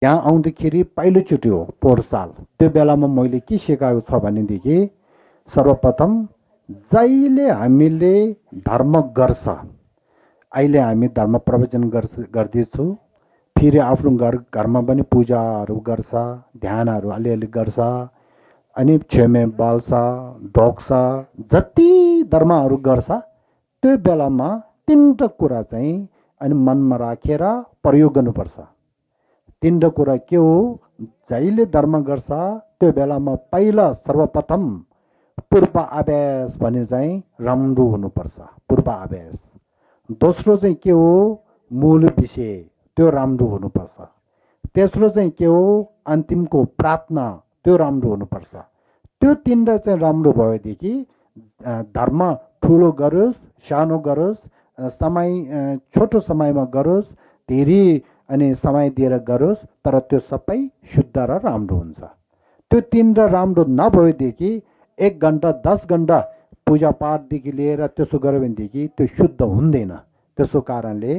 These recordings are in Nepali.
यहाँ आउँदाखेरि पहिलोचोटि हो पोहोर साल। त्यो बेलामा मैले के सिकाएको छ भनेदेखि सर्वप्रथम जहिले हामीले धर्म गर्छ, अहिले हामी धर्म प्रवचन गर्दैछु, फेरि आफ्नो घरमा पनि पूजाहरू गर्छ, ध्यानहरू अलिअलि गर्छ, अनि छेमे बाल्छ, ढोक्छ, जति धर्महरू गर्छ त्यो बेलामा तिनवटा कुरा चाहिँ अनि मनमा राखेर प्रयोग गर्नुपर्छ। तिनवटा कुरा के हो? जहिले धर्म गर्छ त्यो बेलामा पहिला सर्वप्रथम पूर्व आवेश भने चाहिँ राम्रो हुनुपर्छ, पूर्व आवेश। दोस्रो चाहिँ के हो? मूल विषय, त्यो राम्रो हुनुपर्छ। तेस्रो चाहिँ के हो? अन्तिमको प्रार्थना, त्यो राम्रो हुनुपर्छ। त्यो तिनवटा चाहिँ राम्रो भएदेखि धर्म ठुलो गरोस् सानो गरोस्, समय छोटो समयमा गरोस्, धेरै अनि समय दिएर गरोस्, तर त्यो सबै शुद्ध र राम्रो हुन्छ। त्यो तिनवटा राम्रो नभएदेखि 1 घन्टा 10 घन्टा पूजापाठदेखि लिएर त्यसो गऱ्यो भनेदेखि त्यो शुद्ध हुँदैन। त्यसो कारणले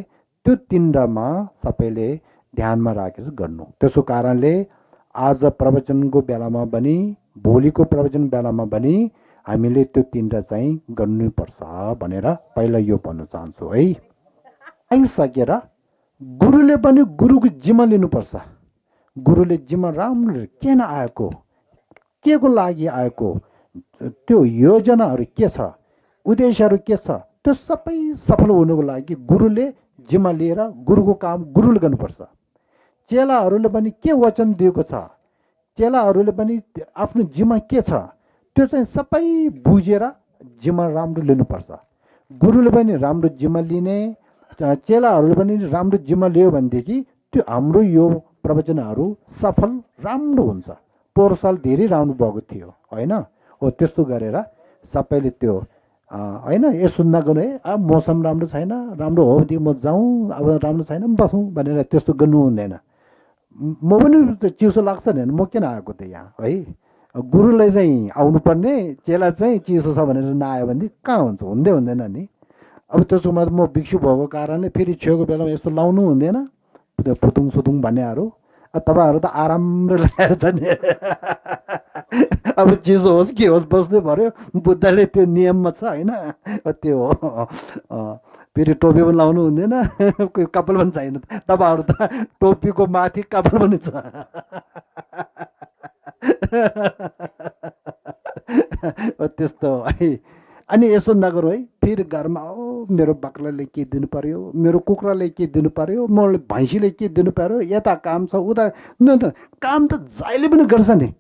त्यो तिनवटामा सबैले ध्यानमा राखेर गर्नु। त्यसो कारणले आज प्रवचनको बेलामा पनि, भोलिको प्रवचन बेलामा पनि हामीले त्यो तिनवटा चाहिँ गर्नुपर्छ भनेर पहिला यो भन्न चाहन्छु है। आइसकेर गुरुले पनि गुरुको जिम्मा लिनुपर्छ। गुरुले जिम्मा राम्रो किन आएको, के को लागि आएको, त्यो योजनाहरू के छ, उद्देश्यहरू के छ, त्यो सबै सफल हुनुको लागि गुरुले जिम्मा लिएर गुरुको काम गुरुले गर्नुपर्छ। चेलाहरूले पनि के वचन दिएको छ, चेलाहरूले पनि आफ्नो जिम्मा के छ त्यो चाहिँ सबै बुझेर जिम्मा राम्रो लिनुपर्छ। गुरुले पनि राम्रो जिम्मा लिने, चेलाहरूले पनि राम्रो जिम्मा लियो भनेदेखि त्यो हाम्रो यो प्रवचनहरू सफल राम्रो हुन्छ। पोहोर साल धेरै राम्रो भएको थियो होइन? हो त्यस्तो गरेर सबैले त्यो होइन यसो नगर्नु है, अब मौसम राम्रो छैन, राम्रो हो भने म जाउँ, अब राम्रो छैन बसौँ भनेर त्यस्तो गर्नु हुँदैन। म पनि चिसो लाग्छ नि, म किन आएको त यहाँ है? गुरुलाई चाहिँ आउनुपर्ने, चेला चाहिँ चिसो छ भनेर नआयो भने कहाँ हुन्छ? हुँदै हुँदैन नि। अब त्यसकोमा म भिक्षु भएको कारणले फेरि छेउको बेलामा यस्तो लाउनु हुँदैन, त्यो फुतुङ सुतुङ भन्नेहरू। तपाईँहरू त आराम लगाएर छ नि। अब चिसो होस् के होस् बस्नु पर्यो, बुद्धले त्यो नियममा छ होइन? त्यो हो। फेरि टोपी पनि लाउनु हुँदैन, कपाल पनि छैन। तपाईँहरू त टोपीको माथि कपाल पनि छ। त्यस्तो है। अनि यसो नगरौँ है, फेरि घरमा हो मेरो बाख्राले के दिनु पर्यो, मेरो कुखुराले के दिनु पर्यो, मैले भैँसीले के दिनु पर्यो, यता काम छ उता न त काम त जहिले पनि गर्छ नि।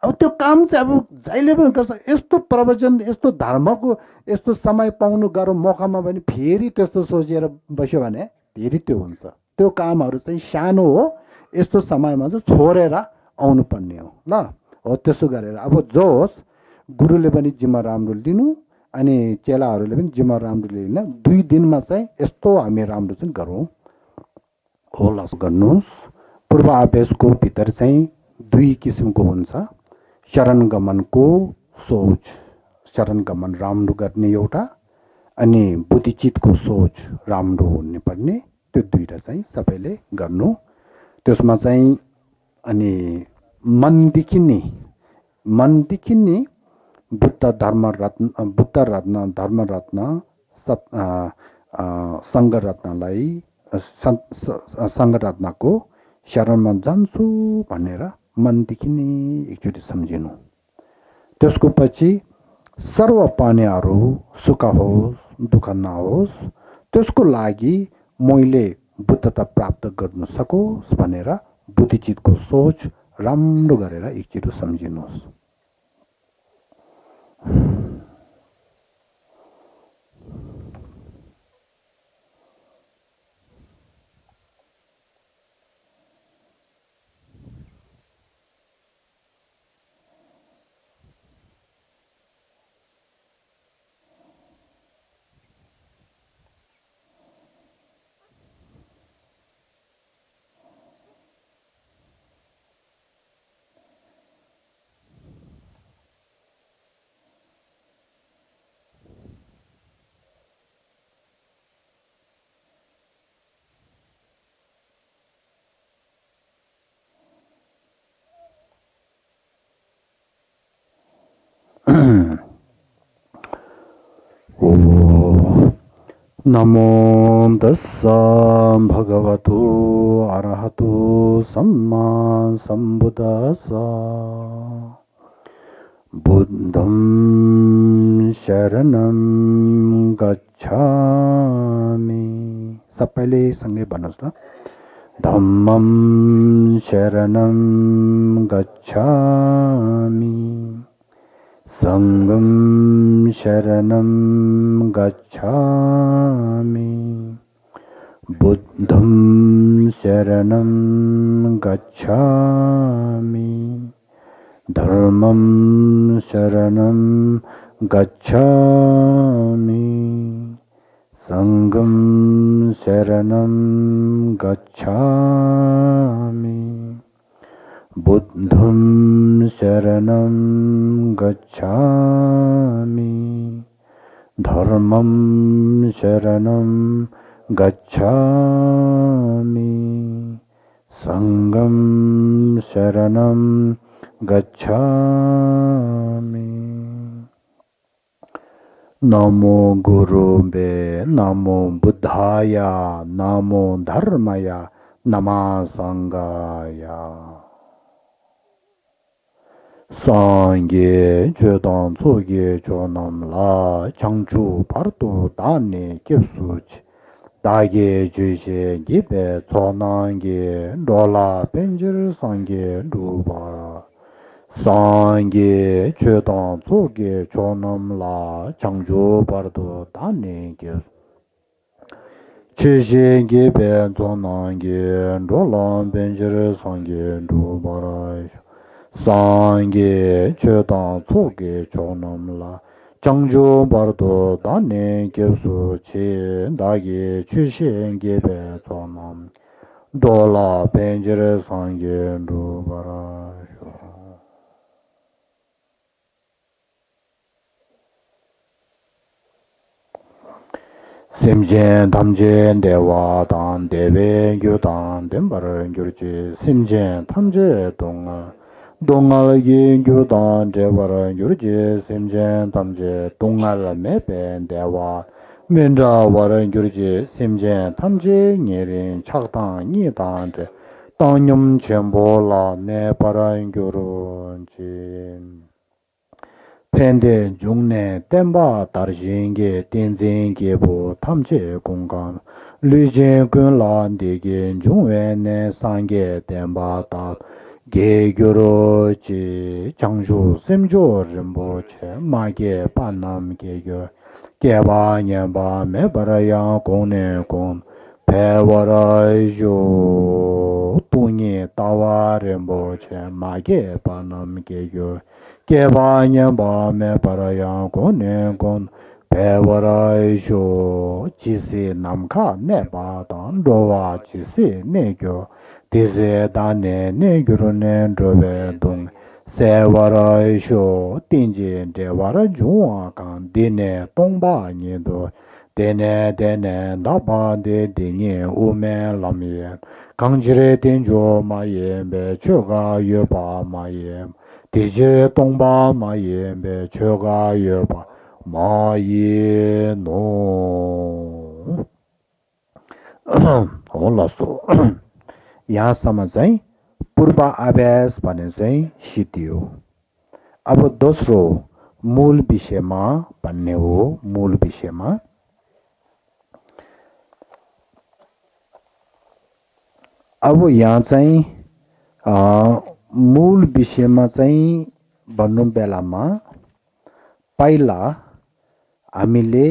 अब त्यो काम चाहिँ अब जहिले पनि गर्छ। यस्तो प्रवचन, यस्तो धर्मको यस्तो समय पाउनु गाह्रो मौकामा पनि फेरि त्यस्तो सोचेर बस्यो भने फेरि त्यो हुन्छ। त्यो कामहरू चाहिँ सानो हो, यस्तो समयमा चाहिँ छोडेर आउनुपर्ने हो ल। हो त्यसो गरेर अब जो होस्, गुरुले पनि जिम्मा राम्रो लिनु अनि चेलाहरूले पनि जिम्मा राम्रो लिनु। 2 दिनमा चाहिँ यस्तो हामी राम्रो चाहिँ गरौँ होला। गर्नुहोस्। पूर्व आवेशको भित्र चाहिँ 2 किसिमको हुन्छ। शरणगमनको सोच, शरणगमन राम्रो गर्ने एउटा, अनि बुद्धिचितको सोच राम्रो हुनुपर्ने, त्यो दुईवटा चाहिँ सबैले गर्नु। त्यसमा चाहिँ अनि मनदेखि नै बुद्ध रत्न धर्मरत्न सङ्घरत्नलाई सङ्घरत्नको शरणमा जान्छु भनेर मनदेखि नै एकचोटि सम्झिनु। त्यसको पछि सर्व पानीहरू सुख होस् दुःख नहोस्, त्यसको लागि मैले बुद्धता प्राप्त गर्न सकोस् भनेर बुद्धिचितको सोच राम्रो गरेर एकचोटि सम्झिनुहोस्। ओ नमो तस्सा भगवतो अरहतो सम्मा सम्बुद्धास्सा बुद्धं शरणं गच्छामि सबैले सँगै भन्नुस् ल धम्मं शरणं गच्छामि संघं शरणं गच्छामि बुद्धं शरणं गच्छामि धर्मं शरणं गच्छामि संघं शरणं गच्छामि बुद्धं शरणं गच्छामि धर्मं शरणं गच्छामि संघं शरणं गच्छामि नमो गुरुवे नमो बुद्धाय नमो धर्माय नमः संघाय सांगे जोदान सोगे जोनम ला चंगचू पार्तो दाने केप्सुच दागे जुजे गिबे चोनांगे डोला पेंजर सांगे डुबारा सांगे जोदान सोगे जोनम ला चंगचू पार्तो दाने केप्सुच जुजे गिबे चोनांगे डोला पेंजर सांगे डुबारा सांगे चेतां सोगे चोनम ला चंगजो बरदो दाने केसु चे दागे चुशेंगे बे चोनम डोला पेंजरे सांगे डुबरा 심젠 탐젠 대와 단 대외 교단 덴바르 교르지 심젠 탐제 동아 동알기 교단 제바르 교르지 심젠 탐제 동알 메벤 대와 면자와르 교르지 심젠 탐제 녀린 착당 니단제 당념 전보라 네바르 교르지 펜데 중내 템바 다르징게 딘징게 보 탐제 공간 류제군 란데게 중외네 상게 템바다 게교로지 장주 셈조 림보체 마게 반남게교 게바냐바 메바라야 공네 공 배워라요 동이 따와림보체 마게 반남게교 개바냐 밤에 바라야 고네곤 배워라이쇼 지세 남카 내바단 로와 지세 내교 디세다네 내교로네 로베동 세와라이쇼 띵지 데와라 중화간 디네 동바니도 데네 나바데 디니 우메 람예 강지레 딘조 마예 베초가 여바 마예 디제 동바 마예 베초가 여바 마예 노 올라서 यहाँ सम्म चाहिँ पूर्वाभ्यास भने चाहिँ सिद्धियो। अब दोस्रो मूल विषयमा भन्ने हो। मूल विषयमा अब यहाँ चाहिँ मूल विषयमा चाहिँ भन्नु बेलामा पहिला हामीले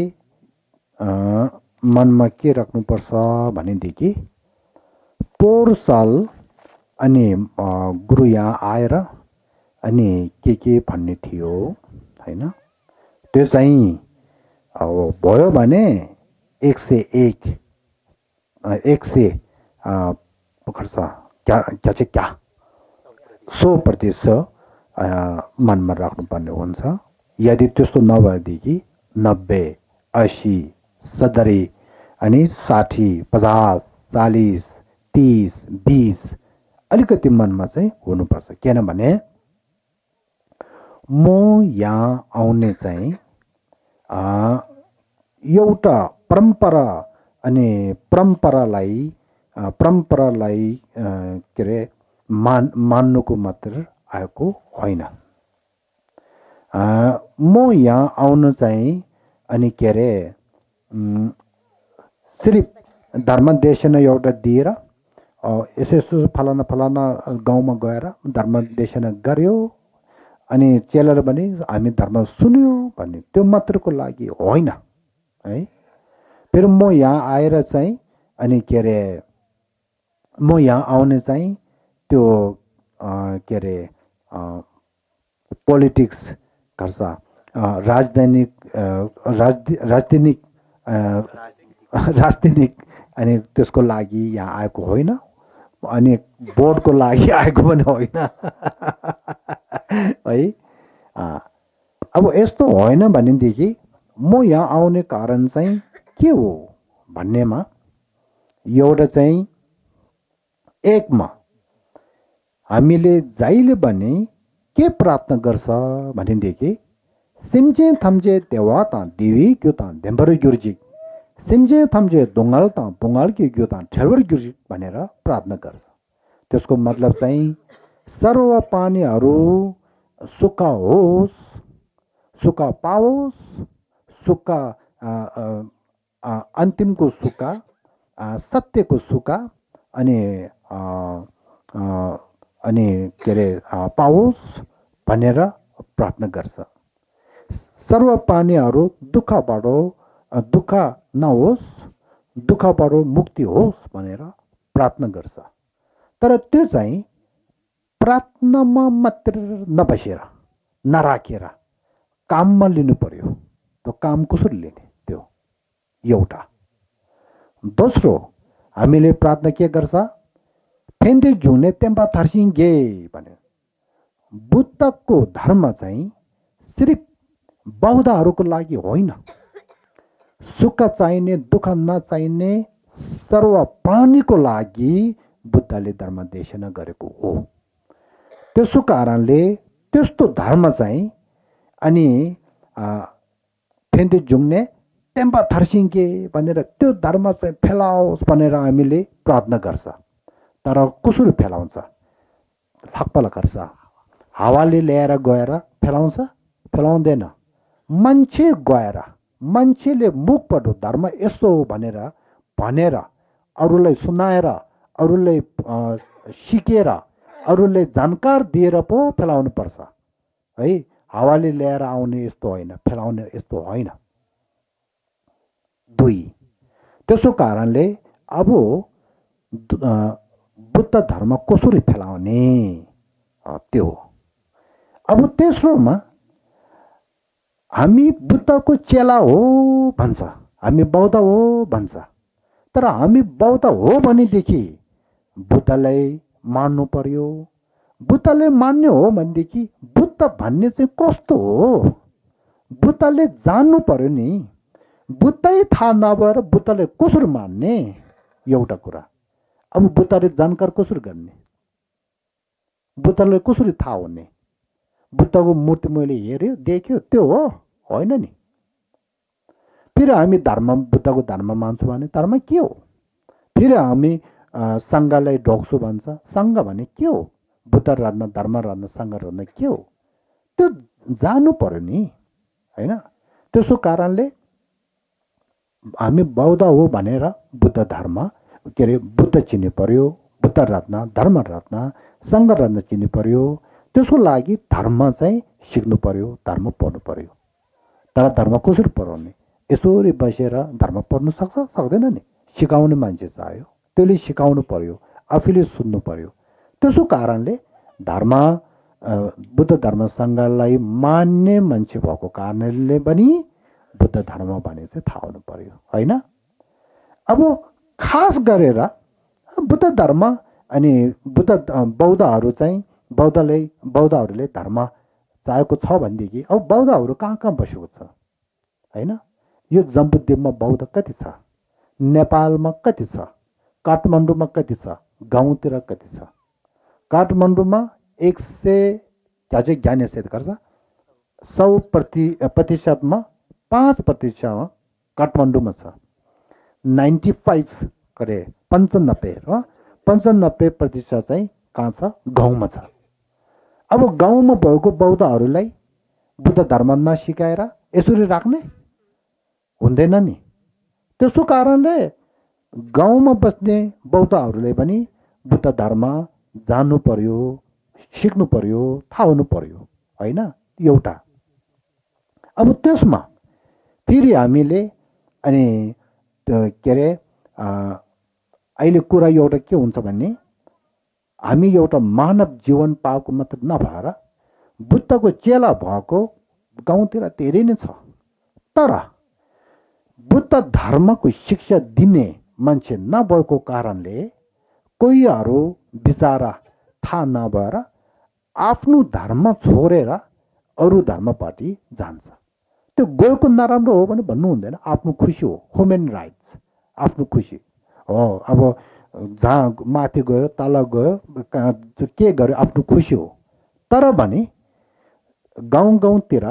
मनमा के राख्नुपर्छ भनेदेखि पोहोर साल अनि गुरु यहाँ आएर अनि के भन्ने थियो हैन, त्यो चाहिँ अब भयो भने 101 100% मनमा राख्नुपर्ने हुन्छ। यदि त्यस्तो नभएदेखि 90, 80, 70 अनि 60, 50, 40, 30, 20 अलिकति मनमा चाहिँ हुनुपर्छ। किनभने म यहाँ आउने चाहिँ एउटा परम्परा अनि परम्परालाई के अरे मान्नुको मात्र आएको होइन। म यहाँ आउनु चाहिँ अनि के अरे सिर्फ धर्म देशना एउटा दिएर यसो यसो फलाना फलाना गाउँमा गएर धर्म देशना गर्यो अनि चेलाले भने हामी धर्म सुन्यो भन्ने त्यो मात्रको लागि होइन है। फेरि म यहाँ आएर चाहिँ अनि के अरे म यहाँ आउने चाहिँ त्यो के अरे पोलिटिक्स गर्छ राजनीतिक अनि त्यसको लागि यहाँ आएको होइन अनि भोटको लागि आएको पनि होइन है। अब यस्तो होइन भनेदेखि म यहाँ आउने कारण चाहिँ के हो भन्नेमा एउटा चाहिँ एकमा हामीले जहिले पनि के प्रार्थना गर्छ भनेदेखि सिम्चे थम्चे देवा त देवी क्यो त धेम्बर गुरुजी सिम्चे थम्चे दोङ्गाल त दोङ्गाल क्यो त ठेलवर गुरुजी भनेर प्रार्थना गर्छ। त्यसको मतलब चाहिँ सर्व प्राणीहरू सुख होस्, सुख पाओस्, सुख अन्तिमको सुख, सत्यको सुख अनि के अरे पाओस् भनेर प्रार्थना गर्छ। सर्व प्राणीहरू दुःख नहोस्, दुःखबाट मुक्ति होस् भनेर प्रार्थना गर्छ। तर त्यो चाहिँ प्रार्थनामा मात्र नबसेर नराखेर काममा लिनु पर्यो। त्यो काम कसरी लिने त्यो एउटा। दोस्रो हामीले प्रार्थना के गर्छ फेन्दै जुने तेम्बा थर्सिङ्गे भने बुद्धको धर्म चाहिँ सिर्फ बौद्धहरूको लागि होइन। सुख चाहिने दुःख नचाहिने सर्व प्राणीको लागि बुद्धले धर्म देशना गरेको हो। त्यसो कारणले त्यस्तो धर्म चाहिँ अनि फेन्दै जुङ्ने तेम्बा थर्सिङ्गे भनेर त्यो धर्म चाहिँ फैलाओस् भनेर हामीले प्रार्थना गर्छ। तर कसरी फैलाउँछ हक्पल गर्छ हावाले ल्याएर गएर फैलाउँछ फैलाउँदैन। मान्छे गएर मान्छेले मुखबाट धर्म यस्तो भनेर अरूलाई सुनाएर अरूलाई सिकेर अरूलाई जानकार दिएर पो फैलाउनु पर्छ है। हावाले ल्याएर आउने यस्तो होइन, फैलाउने यस्तो होइन। दुई त्यसो कारणले अब बुद्ध धर्म कसरी फैलाउने त्यो। अब तेस्रोमा हामी बुद्धको चेला हो भन्छ, हामी बौद्ध हो भन्छ। तर हामी बौद्ध हो भनेदेखि बुद्धलाई मान्नु पर्यो। बुद्धले मान्ने हो भनेदेखि बुद्ध भन्ने चाहिँ कस्तो हो बुद्धले जान्नु पर्यो नि। बुद्धै थाहा नभएर बुद्धले कसरी मान्ने एउटा कुरा। अब बुद्धले जानकार कसरी गर्ने, बुद्धले कसरी थाहा हुने। बुद्धको मूर्ति मैले हेऱ्यो देख्यो त्यो हो होइन नि। फेरि हामी धर्म बुद्धको धर्म मान्छौँ भने धर्म के हो। फेरि हामी सङ्घलाई ढोक्छु भन्छ, सङ्घ भने के हो, बुद्ध रत्न धर्म रत्न सङ्घ रत्न के हो त्यो जानु पर्यो नि होइन। त्यसो कारणले हामी बौद्ध हो भनेर बुद्ध धर्म के अरे बुद्ध चिन्नु पर्यो, बुद्ध रत्न धर्म रत्न सङ्घ रत्न चिन्नु पर्यो। त्यसको लागि धर्म चाहिँ सिक्नु पर्यो, धर्म पढ्नु पर्यो। तर धर्म कसरी पढाउने, यसरी बसेर धर्म पढ्नु सक्छ सक्दैन नि। सिकाउने मान्छे चाहियो, त्यसले सिकाउनु पर्यो, आफूले सुन्नु पर्यो। त्यसो कारणले धर्म बुद्ध धर्म सङ्घलाई मान्ने मान्छे भएको कारणले पनि बुद्ध धर्म भने चाहिँ थाहा हुनु पर्यो होइन। अब खास गरेर बुद्ध धर्म अनि बौद्धहरू चाहिँ बौद्धहरूले धर्म चाहेको छ भनेदेखि अब बौद्धहरू कहाँ कहाँ बसेको छ होइन। यो जम्बुद्वीपमा बौद्ध कति छ, नेपालमा कति छ, काठमाडौँमा कति छ, गाउँतिर कति छ। काठमाडौँमा 100 त्यहाँ चाहिँ ज्ञानेश्वर गर्छ, प्रतिशतमा 5% काठमाडौँमा छ। 95 करे 95 र 95% चाहिँ कहाँ छ? गाउँमा छ। अब गाउँमा भएको बौद्धहरूलाई बुद्ध धर्म नसिकाएर यसरी राख्ने हुँदैन नि। त्यसो कारणले गाउँमा बस्ने बौद्धहरूले पनि बुद्ध धर्म जान्नु पर्यो, सिक्नु पर्यो, थाहा हुनु पर्यो, होइन एउटा। अब त्यसमा फेरि हामीले अनि के अरे अहिले कुरा एउटा के हुन्छ भने हामी एउटा मानव जीवन पाएको मात्र नभएर बुद्धको चेला भएको गाउँतिर धेरै नै छ। तर बुद्ध धर्मको शिक्षा दिने मान्छे नभएको कारणले कोहीहरू बिचारा थाहा नभएर आफ्नो धर्म छोडेर अरू धर्मपट्टि जान्छ। त्यो गएको नराम्रो हो भने भन्नु हुँदैन, आफ्नो खुसी हो, ह्युमन राइट्स, आफ्नो खुसी हो। अब जहाँ माथि गयो तल गयो के गर्यो आफ्नो खुसी हो। तर भने गाउँतिर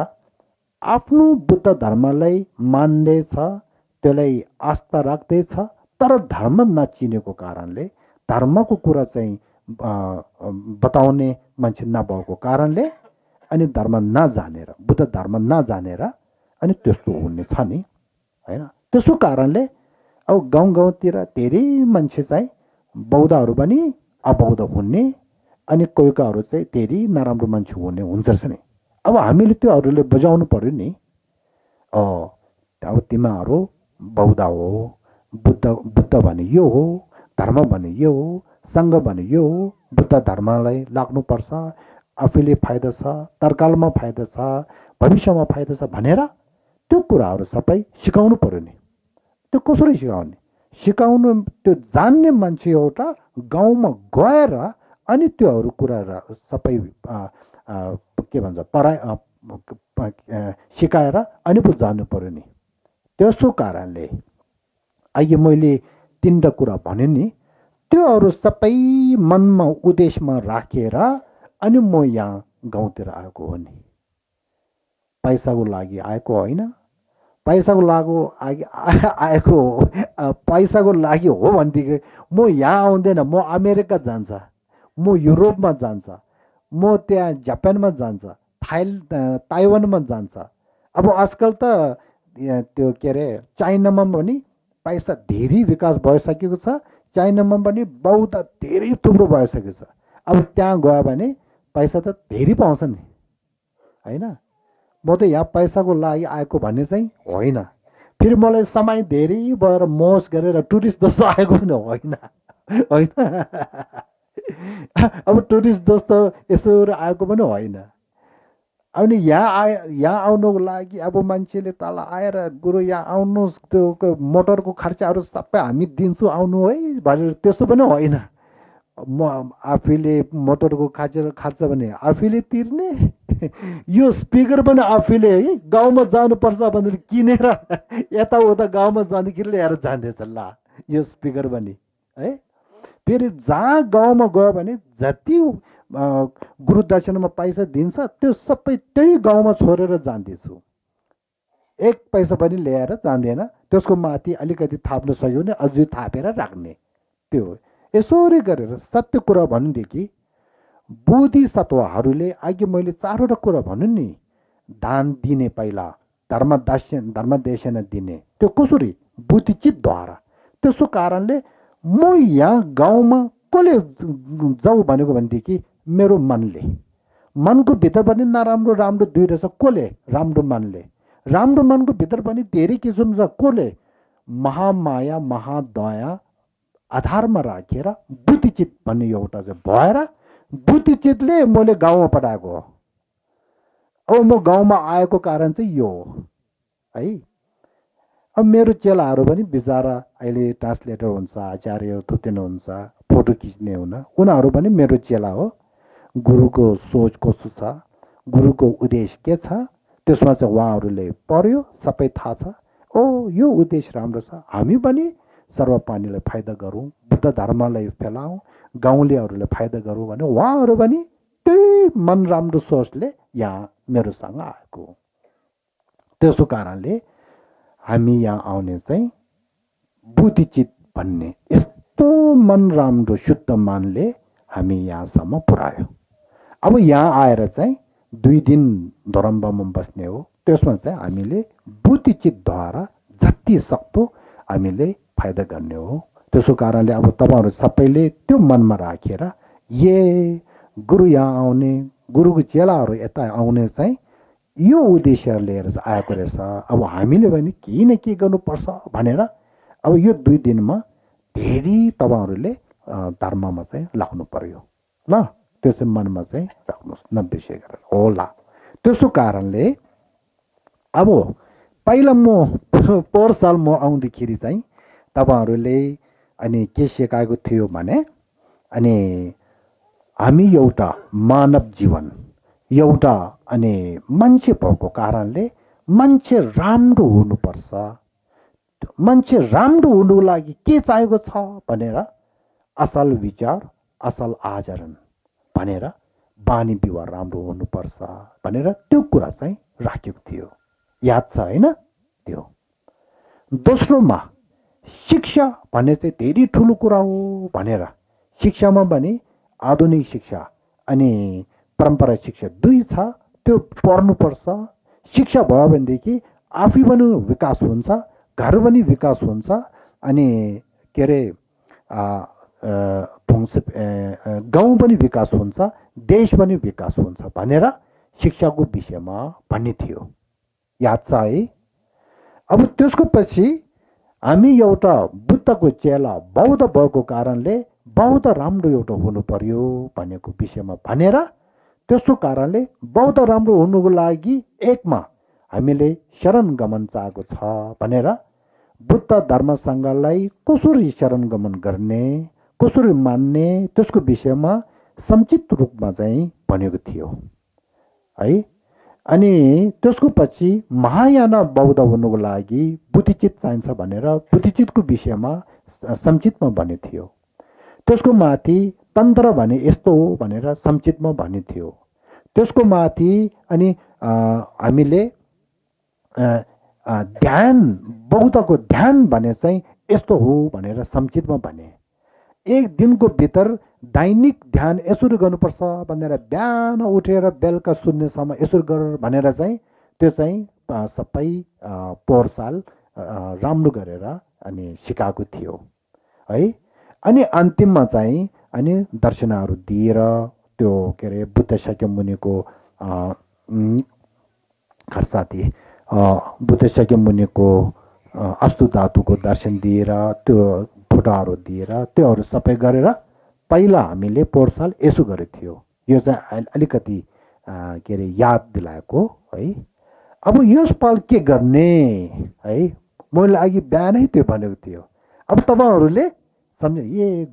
आफ्नो बुद्ध धर्मलाई मान्दैछ, त्यसलाई आस्था राख्दैछ, तर धर्म नचिनेको कारणले, धर्मको कुरा चाहिँ बताउने मान्छे नभएको कारणले अनि धर्म नजानेर, बुद्ध धर्म नजानेर अनि त्यस्तो हुने छ नि, होइन। त्यसो कारणले अब गाउँतिर धेरै मान्छे चाहिँ बौद्धहरू पनि अबौद्ध हुने अनि कोहीकाहरू चाहिँ धेरै नराम्रो मान्छे हुने हुन्छ नि। अब हामीले त्योहरूले बुझाउनु पर्यो नि। अब तिमीहरू बौद्ध हो, बुद्ध भने यो हो, धर्म भने यो हो, सङ्घ भने यो हो, बुद्ध धर्मलाई लाग्नुपर्छ, आफूले फाइदा छ, तर्कालमा फाइदा छ, भविष्यमा फाइदा छ भनेर त्यो कुराहरू सबै सिकाउनु पर्यो नि। त्यो कसरी सिकाउने? सिकाउनु त्यो जान्ने मान्छे एउटा गाउँमा गएर अनि त्योहरू कुराहरू सबै के भन्छ सिकाएर अनि पो जानु पर्यो नि। त्यसो कारणले अहिले मैले 3टा कुरा भने नि, त्योहरू सबै मनमा उद्देश्यमा राखेर अनि म यहाँ गाउँतिर आएको हो नि। पैसाको लागि आएको होइन, पैसाको लागि हो भनेदेखि म यहाँ आउँदैन, म अमेरिका जान्छ, म युरोपमा जान्छ, म त्यहाँ जापानमा जान्छ, ताइवानमा जान्छ। अब आजकल त त्यो के अरे चाइनामा पनि पैसा धेरै विकास भइसकेको छ, चाइनामा पनि बौद्ध धेरै थुप्रो भइसकेको छ। अब त्यहाँ गयो भने पैसा त धेरै पाउँछ नि, होइन। म त यहाँ पैसाको लागि आएको भन्ने चाहिँ होइन, फेरि मलाई समय धेरै भएर मोज गरेर टुरिस्ट जस्तो आएको पनि होइन, होइन। अब टुरिस्ट जस्तो यसो आएको पनि होइन। अनि यहाँ आउनुको लागि अब मान्छेले तल आएर गुरु यहाँ आउनुहोस्, त्यो मोटरको खर्चहरू सबै हामी दिन्छौँ आउनु है भनेर त्यस्तो पनि होइन। म आफैले मोटरको खर्च भने आफैले तिर्ने, यो स्पिकर पनि आफैले है गाउँमा जानुपर्छ भनेर किनेर यताउता गाउँमा जाँदाखेरि ल्याएर जाँदैछ ल यो स्पिकर पनि है। फेरि जहाँ गाउँमा गयो भने जति गुरु दक्षिणामा पैसा दिन्छ त्यो सबै त्यही गाउँमा छोडेर जाँदैछु, 1 पैसा पनि ल्याएर जाँदैन। त्यसको माथि अलिकति थाप्न सक्यो भने अझै थापेर राख्ने। त्यो यसरी गरेर सत्य कुरा भनेदेखि बोधिसत्वहरूले अघि मैले 4वटा कुरा भन्नु नि, दान दिने, पहिला धर्मदेशना दिने, त्यो कसरी? बुद्धिचितद्वारा। त्यसो कारणले म यहाँ गाउँमा कसले जाऊ भनेको भनेदेखि मेरो मनले, मनको भित्र पनि नराम्रो राम्रो दुई रहेछ। कसले? राम्रो मनले। राम्रो मनको भित्र पनि धेरै किसिम छ। कसले? महामाया महादया आधारमा राखेर बुद्धिचित भन्ने एउटा चाहिँ भएर बुद्धिचितले मैले गाउँमा पठाएको हो। अब म गाउँमा आएको कारण चाहिँ यो हो है। अब मेरो चेलाहरू पनि बिचरा अहिले ट्रान्सलेटर हुन्छ, आचार्य थुत्तिनु हुन्छ, फोटो खिच्ने हुन, उनीहरू पनि मेरो चेला हो। गुरुको सोच कस्तो छ, गुरुको उद्देश्य के छ, त्यसमा चाहिँ उहाँहरूले पढ्यो, सबै थाहा छ। ओ यो उद्देश्य राम्रो छ, हामी पनि सर्वप्राणीलाई फाइदा गरौँ, बुद्ध धर्मलाई फैलाउँ, गाउँलेहरूलाई फाइदा गरौँ भने उहाँहरू पनि त्यही मन राम्रो सोचले यहाँ मेरोसँग आएको। त्यसो कारणले हामी यहाँ आउने चाहिँ बुद्धिचित भन्ने यस्तो मन राम्रो शुद्ध मनले हामी यहाँसम्म पुर्यायो। अब यहाँ आएर चाहिँ 2 दिन धरमबममा बस्ने हो। त्यसमा चाहिँ हामीले बुद्धिचितद्वारा जति सक्दो हामीले फाइदा गर्ने हो। त्यसो कारणले अब तपाईँहरू सबैले त्यो मनमा राखेर गुरु यहाँ आउने, गुरुको चेलाहरू यता आउने चाहिँ यो उद्देश्य लिएर चाहिँ आएको रहेछ। अब हामीले पनि केही न केही गर्नुपर्छ भनेर अब यो 2 दिनमा धेरै तपाईँहरूले धर्ममा चाहिँ लाग्नु पर्यो ल। त्यो चाहिँ मनमा चाहिँ राख्नुहोस्, नबिर्से गरेर होला। त्यसो कारणले अब पहिला म पोहोर साल म आउँदाखेरि चाहिँ तपाईँहरूले अनि के सिकाएको थियो भने अनि हामी एउटा मानव जीवन एउटा अनि मान्छे भएको कारणले मान्छे राम्रो हुनुपर्छ। मान्छे राम्रो हुनुको लागि के चाहिएको छ भनेर असल विचार, असल आचरण भनेर बानी व्यवहार राम्रो हुनुपर्छ भनेर त्यो कुरा चाहिँ राखेको थियो। याद छ होइन? त्यो दोस्रोमा शिक्षा भन्ने चाहिँ धेरै ठुलो कुरा हो भनेर शिक्षामा पनि आधुनिक शिक्षा अनि परम्परा शिक्षा 2 छ। त्यो पढ्नुपर्छ। शिक्षा भयो भनेदेखि आफै पनि विकास हुन्छ, घर पनि विकास हुन्छ, अनि के अरे गाउँ पनि विकास हुन्छ, देश पनि विकास हुन्छ भनेर शिक्षाको विषयमा भन्ने थियो। याद छ है? अब त्यसको पछि हामी एउटा बुद्धको चेला बौद्ध भएको कारणले बौद्ध राम्रो एउटा हुनु पर्यो भनेको विषयमा भनेर त्यसको कारणले बौद्ध राम्रो हुनुको लागि एकमा हामीले शरण गमन चाहेको छ भनेर बुद्ध धर्मसँगलाई कसरी शरण गमन गर्ने, कसरी मान्ने त्यसको विषयमा संक्षिप्त रूपमा चाहिँ भनेको थियो है। अनि त्यसको पछि महायान बौद्ध हुनुको लागि बुद्धिचित चाहिन्छ भनेर बुद्धिचितको विषयमा संक्षिप्तमा भनेको थियो। त्यसको माथि तन्त्र भने यस्तो हो भनेर संक्षिप्तमा भनेको थियो। त्यसको माथि अनि हामीले ध्यान, बौद्धको ध्यान भने चाहिँ यस्तो हो भनेर संक्षिप्तमा भने। 1 दिनको भित्र दैनिक ध्यान यसरी गर्नुपर्छ भनेर बिहान उठेर बेलुका सुत्नेसम्म यसरी गर भनेर चाहिँ त्यो चाहिँ सबै पोहोर साल राम्रो गरेर अनि सिकाएको थियो है। अनि अन्तिममा चाहिँ अनि दर्शनहरू दिएर त्यो के अरे बुद्ध शाक्यमुनिको खर्साती बुद्ध शाक्यमुनिको अस्तु धातुको दर्शन दिएर त्यो फोटोहरू दिएर त्योहरू सबै गरेर पहिला हामीले पोहोर साल यसो गरेको थियो। यो चाहिँ अलिकति के अरे याद दिलाएको है। अब यसपाल के गर्ने है, मैले अघि बिहानै त्यो भनेको थियो। अब तपाईँहरूले सम्झ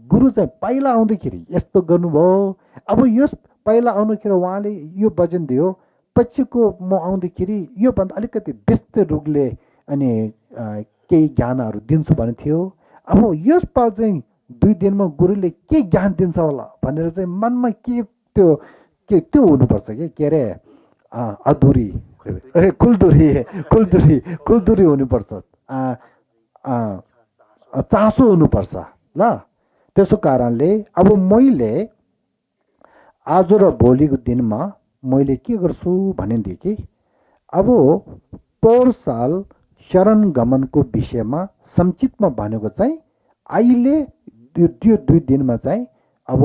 गुरु चाहिँ पहिला आउँदाखेरि यस्तो गर्नुभयो। अब यस पहिला आउँदाखेरि उहाँले यो वचन दियो, पछिको म आउँदाखेरि योभन्दा अलिकति विस्तृत रूपले अनि केही ज्ञानहरू दिन्छु भने थियो। अब यसपाल चाहिँ 2 दिनमा गुरुले के ज्ञान दिन्छ होला भनेर चाहिँ मनमा के त्यो हुनुपर्छ के अरे अधुरी कुलदुरी हुनुपर्छ, चासो हुनुपर्छ ल। त्यसो कारणले अब मैले आज र भोलिको दिनमा मैले के गर्छु भनेदेखि अब पोहोर साल शरण गमनको विषयमा संक्षिप्तमा भनेको चाहिँ अहिले त्यो 2 दिनमा चाहिँ अब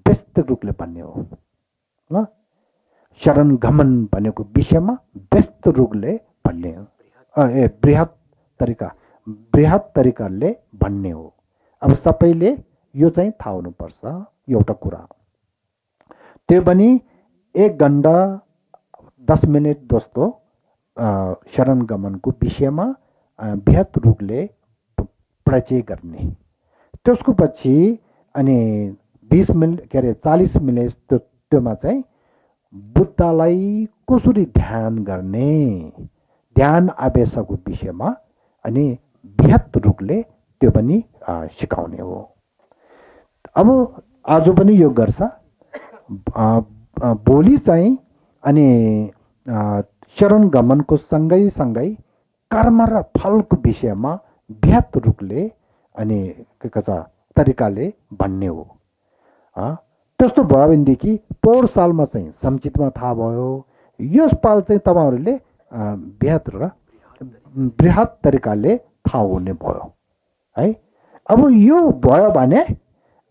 व्यस्त रूपले भन्ने हो ल। शरण गमन भनेको विषयमा व्यस्त रूपले भन्ने हो, बृहत तरिकाले भन्ने हो। अब सबैले यो चाहिँ थाहा हुनुपर्छ एउटा कुरा। त्यो पनि 1 घन्टा 10 मिनट जस्तो शरण गमनको विषयमा बृहत रूपले परिचय गर्ने। त्यसको पछि अनि 20 मिनट के अरे 40 मिनट त्योमा चाहिँ बुद्धलाई कसरी ध्यान गर्ने, ध्यान आवेशको विषयमा अनि बृहत रूपले त्यो पनि सिकाउने हो। अब आज पनि यो गर्छ। भोलि चाहिँ अनि शरण गमनको सँगै सँगै कर्म र फलको विषयमा व्याप्त रूपले अनि के भन्छ तरिकाले भन्ने हो। त्यस्तो भयो भनेदेखि पोहोर सालमा चाहिँ संक्षिप्तमा थाहा भयो, यस पाल चाहिँ तपाईँहरूले बृहत र बृहत तरिकाले थाहा हुने भयो है। अब यो भयो भने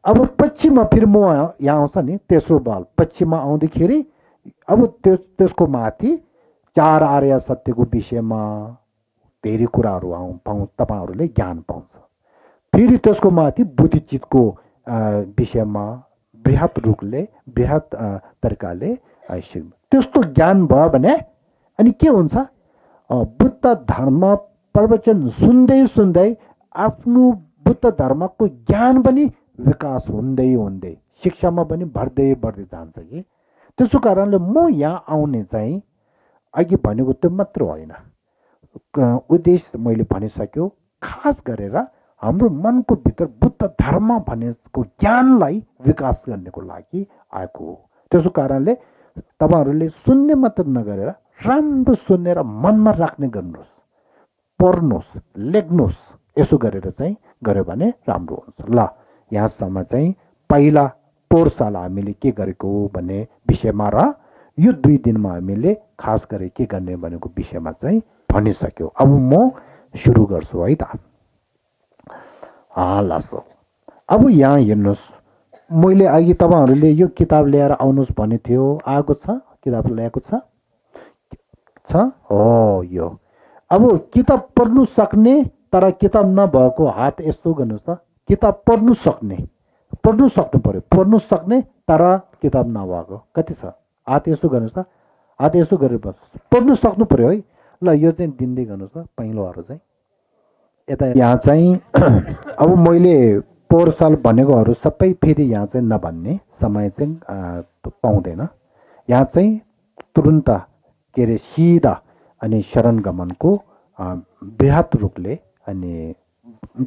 अब पश्चिममा फेरि म यहाँ आउँछ नि तेस्रो बल पश्चिममा आउँदाखेरि अब त्यसको माथि चार आर्य सत्यको विषयमा धेरै कुराहरू तपाईँहरूले ज्ञान पाउँछ। फेरि त्यसको माथि बुद्धिचितको विषयमा बृहत रूपले बृहत तरिकाले त्यस्तो ज्ञान भयो भने अनि के हुन्छ, बुद्ध धर्म प्रवचन सुन्दै सुन्दै आफ्नो बुद्ध धर्मको ज्ञान पनि विकास हुँदै हुँदै शिक्षामा पनि बढ्दै बढ्दै जान्छ कि। त्यसो कारणले म यहाँ आउने चाहिँ अघि भनेको त्यो मात्र होइन, उद्देश्य मैले भनिसक्यो, खास गरेर हाम्रो मनको भित्र बुद्ध धर्म भनेको ज्ञानलाई विकास गर्नको लागि आएको हो। त्यसो कारणले तपाईँहरूले सुन्ने मात्र नगरेर राम्रो सुनेर मनमा राख्ने गर्नुहोस्, पढ्नुहोस्, लेख्नुहोस्। यसो गरेर चाहिँ गऱ्यो भने राम्रो हुन्छ। ल यहाँसम्म चाहिँ पहिला पोहोर साल हामीले के गरेको हो भन्ने विषयमा र यो 2 दिनमा हामीले खास गरी के गर्ने भनेको विषयमा चाहिँ भनिसक्यो। अब म सुरु गर्छु है त। लासो अब यहाँ हेर्नुहोस्, मैले अघि तपाईँहरूले यो किताब ल्याएर आउनुहोस् भने थियो, आएको छ? किताब ल्याएको छ? हो यो। अब किताब पढ्नु सक्ने तर किताब नभएको हात यस्तो गर्नुहोस् त। किताब पढ्नु सक्ने, पढ्नु सक्नु पर्यो, पढ्नु सक्ने तर किताब नभएको कति छ? हात यसो गर्नुहोस् त, हात यसो गरेर पढ्नु सक्नु पर्यो है। ल यो चाहिँ दिँदै गर्नुहोस् त पहिलोहरू चाहिँ यता। यहाँ चाहिँ अब मैले पोहोर साल भनेकोहरू सबै फेरि यहाँ चाहिँ नभन्ने समय चाहिँ पाउँदैन। यहाँ चाहिँ तुरुन्त के अरे सिधा अनि शरण गमनको बृहत रूपले अनि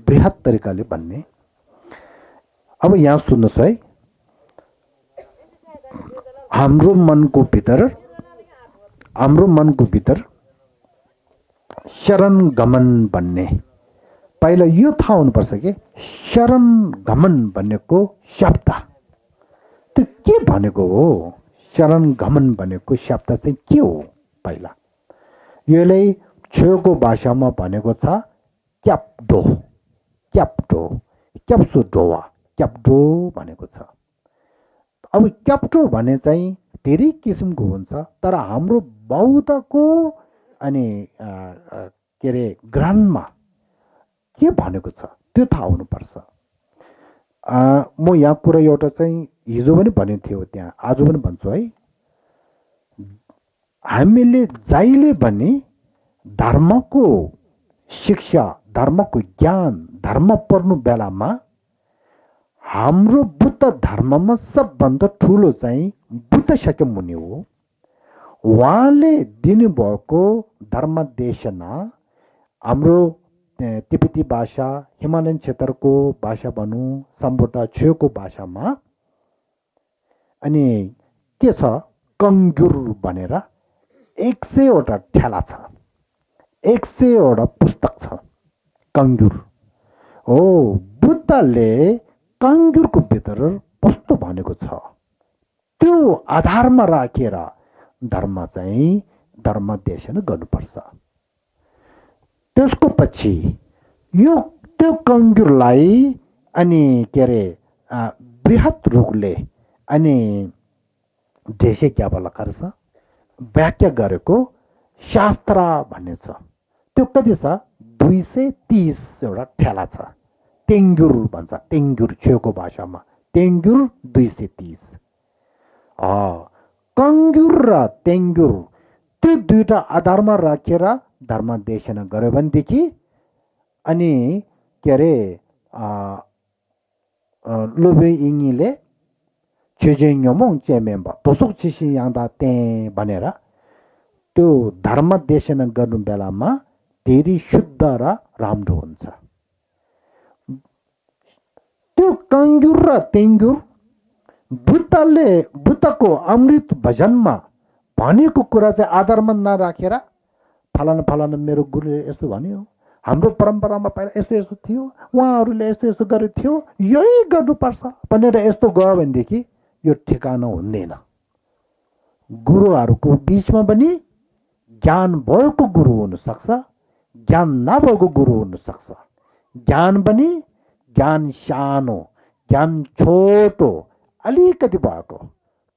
बृहत तरिकाले भन्ने। अब यहाँ सुन्नुहोस् है, हाम्रो मनको भित्र शरण गमन भन्ने पहिला यो थाहा हुनुपर्छ कि शरण गमन भनेको शब्द त्यो के भनेको हो। शरण गमन भनेको शब्द चाहिँ के हो? पहिला यसलाई छेउको भाषामा भनेको छ क्याप्डो, क्याप्डो, क्याप्सुडोवा, क्याप्डो भनेको छ। अब क्याप्टो भने चाहिँ धेरै किसिमको हुन्छ, तर हाम्रो बौद्धको अनि के अरे ग्रन्थमा के भनेको छ त्यो थाहा हुनुपर्छ। म यहाँ कुरा एउटा चाहिँ हिजो पनि भनेको थियो, त्यहाँ आज पनि भन्छु है। हामीले जहिले पनि धर्मको शिक्षा, धर्मको ज्ञान, धर्म पढ्नु बेलामा हाम्रो बुद्ध धर्ममा सबभन्दा ठुलो चाहिँ बुद्ध शाक्यमुनि हो। उहाँले दिनुभएको धर्म देशना हाम्रो तिब्बती भाषा, हिमालयन क्षेत्रको भाषा भनौँ, सम्बोटा छेउको भाषामा अनि के छ कङ्गुर भनेर 100वटा ठेला छ, 100वटा पुस्तक छ कङ्गुर हो। बुद्धले कङ्गुरको भित्र कस्तो भनेको छ त्यो आधारमा राखेर धर्म चाहिँ धर्म देशन गर्नुपर्छ। त्यसको पछि यो त्यो कङ्गुरलाई अनि के अरे बृहत रूपले अनि देशे क्या लखर छ व्याख्या गरेको शास्त्र भन्ने छ। त्यो कति छ? 230वटा ठेला छ। तेङ्गुर भन्छ, तेङ्गुर छेउको भाषामा तेङ्गुर 230। कङ्गुर र तेङ्गुर त्यो दुईटा आधारमा राखेर धर्म देशना गर्यो भनेदेखि अनि के अरे लोबे इङीले छेजेङमोङ चेमेम्बा तोसुक छिसी याँदा ते भनेर त्यो धर्म देशना गर्नु बेलामा धेरै शुद्ध र राम्रो हुन्छ। त्यो कङ्गुर र तेङ्गुर बुद्धको अमृत भजनमा भनेको कुरा चाहिँ आधारमा नराखेर फलाना मेरो गुरुले यस्तो भन्यो, हाम्रो परम्परामा पहिला यस्तो यस्तो थियो, उहाँहरूले यस्तो यस्तो गरेको थियो, यही गर्नुपर्छ भनेर यस्तो गयो भनेदेखि यो ठेगाना हुँदैन। गुरुहरूको बिचमा पनि ज्ञान भएको गुरु हुनसक्छ, ज्ञान नभएको गुरु हुनसक्छ। ज्ञान पनि ज्ञान सानो, ज्ञान छोटो, अलिकति भएको,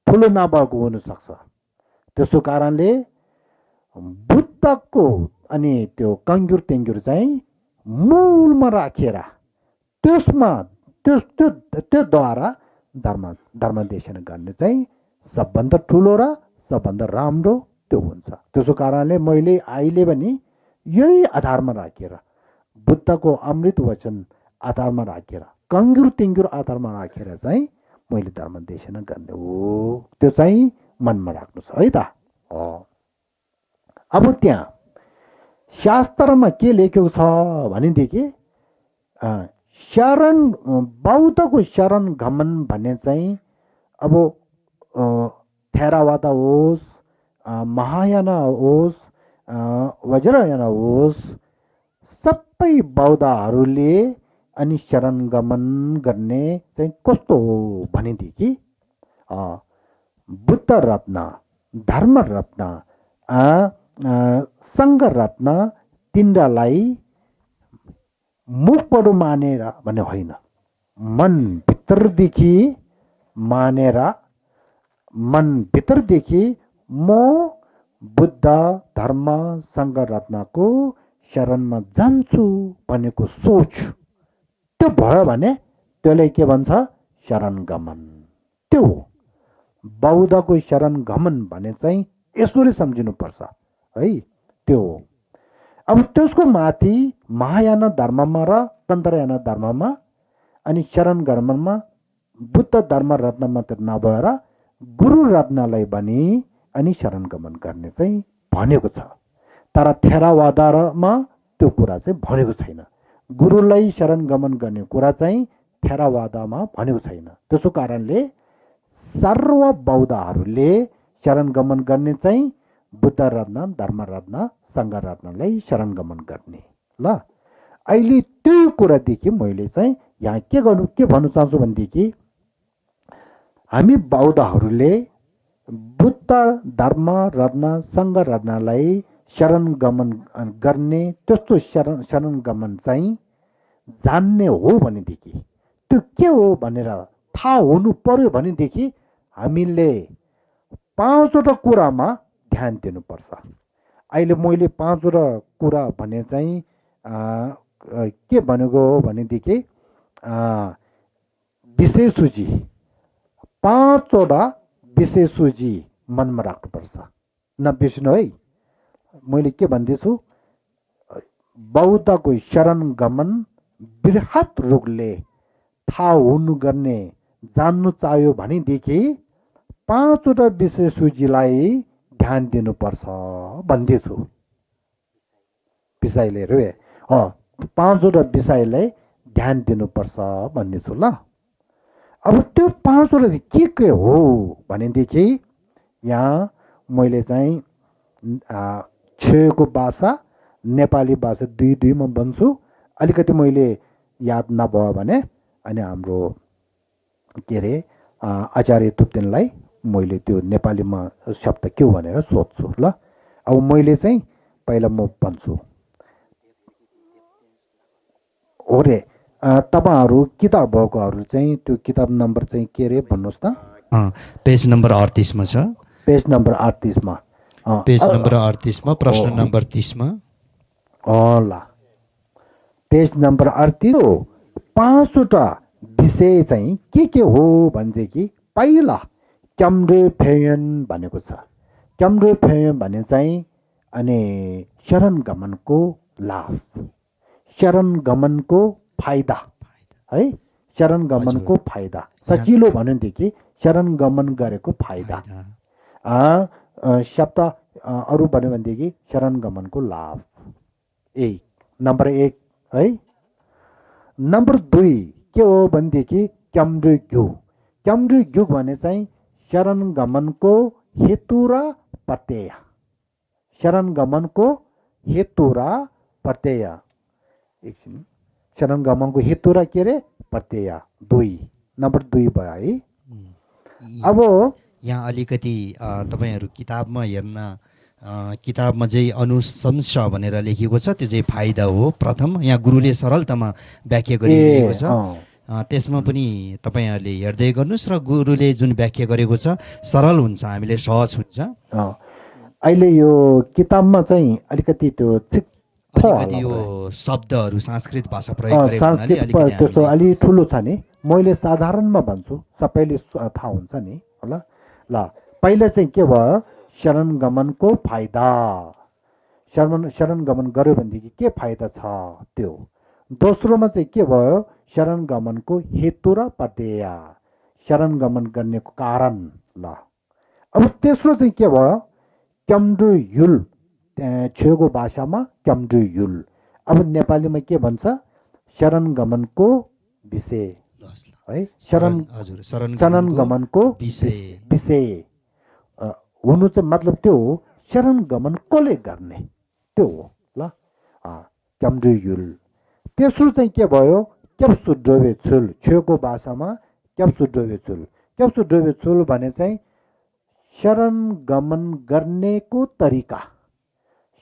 ठुलो नभएको हुनसक्छ। त्यसो कारणले बुद्धको अनि त्यो कङ्ग्युर टेङ्ग्युर चाहिँ मूलमा राखेर त्योद्वारा धर्मदेशन गर्ने चाहिँ सबभन्दा ठुलो र सबभन्दा राम्रो त्यो हुन्छ। त्यसो कारणले मैले अहिले पनि यही आधारमा राखेर, बुद्धको अमृत वचन आधारमा राखेर, कङ्ग्युर टेङ्ग्युर आधारमा राखेर चाहिँ मैले धर्मदेशन गर्ने हो। त्यो चाहिँ मनमा राख्नुहोस् है त। अब त्यहाँ शास्त्रमा के लेखेको छ भनेदेखि शरण, बौद्धको शरण गमन भन्ने चाहिँ अब थेरावादा होस्, महायान होस्, वज्रयान होस्, सबै बौद्धहरूले अनि शरण गमन गर्ने चाहिँ कस्तो हो भनेदेखि बुद्ध रत्न, धर्म रत्न, सङ्घ रत्न तिनलाई मुखबाट मानेर भने होइन, मनभित्रदेखि मानेर, मनभित्रदेखि म बुद्ध धर्म सङ्घ रत्नको शरणमा जान्छु भनेको सोच त्यो भयो भने त्यसलाई के भन्छ? शरण गमन। त्यो हो बौद्धको शरण गमन भने चाहिँ यसरी सम्झिनुपर्छ है, त्यो हो। अब त्यसको माथि महायान धर्ममा र तन्त्रयान धर्ममा अनि शरण गमनमा बुद्ध धर्म रत्न मात्र नभएर गुरु रत्नलाई पनि अनि शरण गमन गर्ने चाहिँ भनेको छ। तर थेरावादामा त्यो कुरा चाहिँ भनेको छैन। गुरुलाई शरण गमन गर्ने कुरा चाहिँ थेरावादामा भनेको छैन। त्यसो कारणले सर्व बौद्धहरूले शरण गमन गर्ने चाहिँ बुद्ध रत्न, धर्म रत्न, सङ्घ रत्नलाई शरण गमन गर्ने। ल अहिले त्यो कुरादेखि मैले चाहिँ यहाँ के भन्नु चाहन्छु भनेदेखि हामी बौद्धहरूले बुद्ध धर्म रत्न सङ्घ रत्नलाई शरण गमन गर्ने त्यस्तो शरण गमन चाहिँ जान्ने हो भनेदेखि त्यो के हो भनेर थाहा हुनु पर्यो भनेदेखि हामीले 5वटा कुरामा ध्यान दिनुपर्छ। अहिले मैले 5वटा कुरा भने चाहिँ के भनेको हो भनेदेखि विशेष सूची, 5वटा विशेष सूची मनमा राख्नुपर्छ, नबिर्सनु है। मैले के भन्दैछु, बौद्धको शरण गमन बृहत रूपले थाहा हुनु गर्ने जान्नु चाहियो भनेदेखि 5वटा विशेष सूचीलाई ध्यान दिनुपर्छ भन्दैछु। विषयहरू 5वटा विषयलाई ध्यान दिनुपर्छ भन्दैछु। ल अब त्यो 5वटा चाहिँ के हो भनेदेखि यहाँ मैले चाहिँ छेको भाषा नेपाली भाषा दुईमा भन्छु। अलिकति मैले याद नभयो भने अनि हाम्रो के अरे आचार्य तुप्तेनलाई मैले त्यो नेपालीमा शब्द के हो भनेर सोध्छु। ल अब मैले चाहिँ पहिला म भन्छु हो रे। तपाईँहरू किताब भएकोहरू चाहिँ त्यो किताब नम्बर चाहिँ के अरे भन्नुहोस् त। पेज नम्बर 38मा छ। पेज नम्बर 38मा, पेज नम्बर 38मा प्रश्न नम्बर 30मा। ल पेज नम्बर 38 हो। 5वटा विषय चाहिँ के हो भनेदेखि पहिला क्याम्ड्रे फेयन भनेको छ। क्याम्ड्रे फेयन भने चाहिँ अनि शरण गमनको लाभ, शरण गमनको फाइदा है। शरण गमनको फाइदा सजिलो भनेदेखि शरण गमन गरेको फाइदा। शब्द अरू भन्यो भनेदेखि शरण गमनको लाभ नम्बर 1 है। नम्बर 2 के हो भनेदेखि क्याम्ड्रे घिउ। क्याम्ड्रु युग भने चाहिँ शरण गमनको हेतु र प्रत्यय। शरण गमनको हेतु र प्रत्यय। एकछिन, शरण गमनको हेतु र के अरे प्रत्यय, 2 नम्बर 2 भयो है। अब यहाँ अलिकति तपाईँहरू किताबमा हेर्न किताबमा चाहिँ अनुशंस भनेर लेखिएको छ, त्यो चाहिँ फाइदा हो प्रथम। यहाँ गुरुले सरलतामा व्याख्या गरिरहेको छ। त्यसमा पनि तपाईँहरूले हेर्दै गर्नुहोस् र गुरुले जुन व्याख्या गरेको छ सरल हुन्छ, हामीले सहज हुन्छ। अहिले यो किताबमा चाहिँ अलिकति त्यो अलिकति यो शब्दहरू संस्कृत भाषा प्रयोग गरेको हुनाले अलिकति त्यस्तो अलि ठुलो छ नि। मैले साधारणमा भन्छु, सबैले थाहा हुन्छ नि होला। ल पहिला चाहिँ के भयो, शरण गमनको फाइदा। शरण गमन गर्यो भनेदेखि के फाइदा छ त्यो। दोस्रोमा चाहिँ के भयो, शरण गमनको हेतु र प्रत्यय, शरण गमन गर्नेको कारण। ल अब तेस्रो चाहिँ के भयो, क्याम्ड्रु युल, छेउको भाषामा क्याम्ड्रु युल। अब नेपालीमा के भन्छ, शरण गमनको विषय है। शरण गमनको विषय हुनु चाहिँ मतलब त्यो हो, शरण गमन कसले गर्ने त्यो हो। ल क्याम्ड्रु युल। तेस्रो चाहिँ के भयो, क्याप्सु ड्रोबे छुल, छेउको भाषामा क्याप्सु ड्रोबे छुल। क्याप्सु ड्रोबे छुल भने चाहिँ शरण गमन गर्नेको तरिका,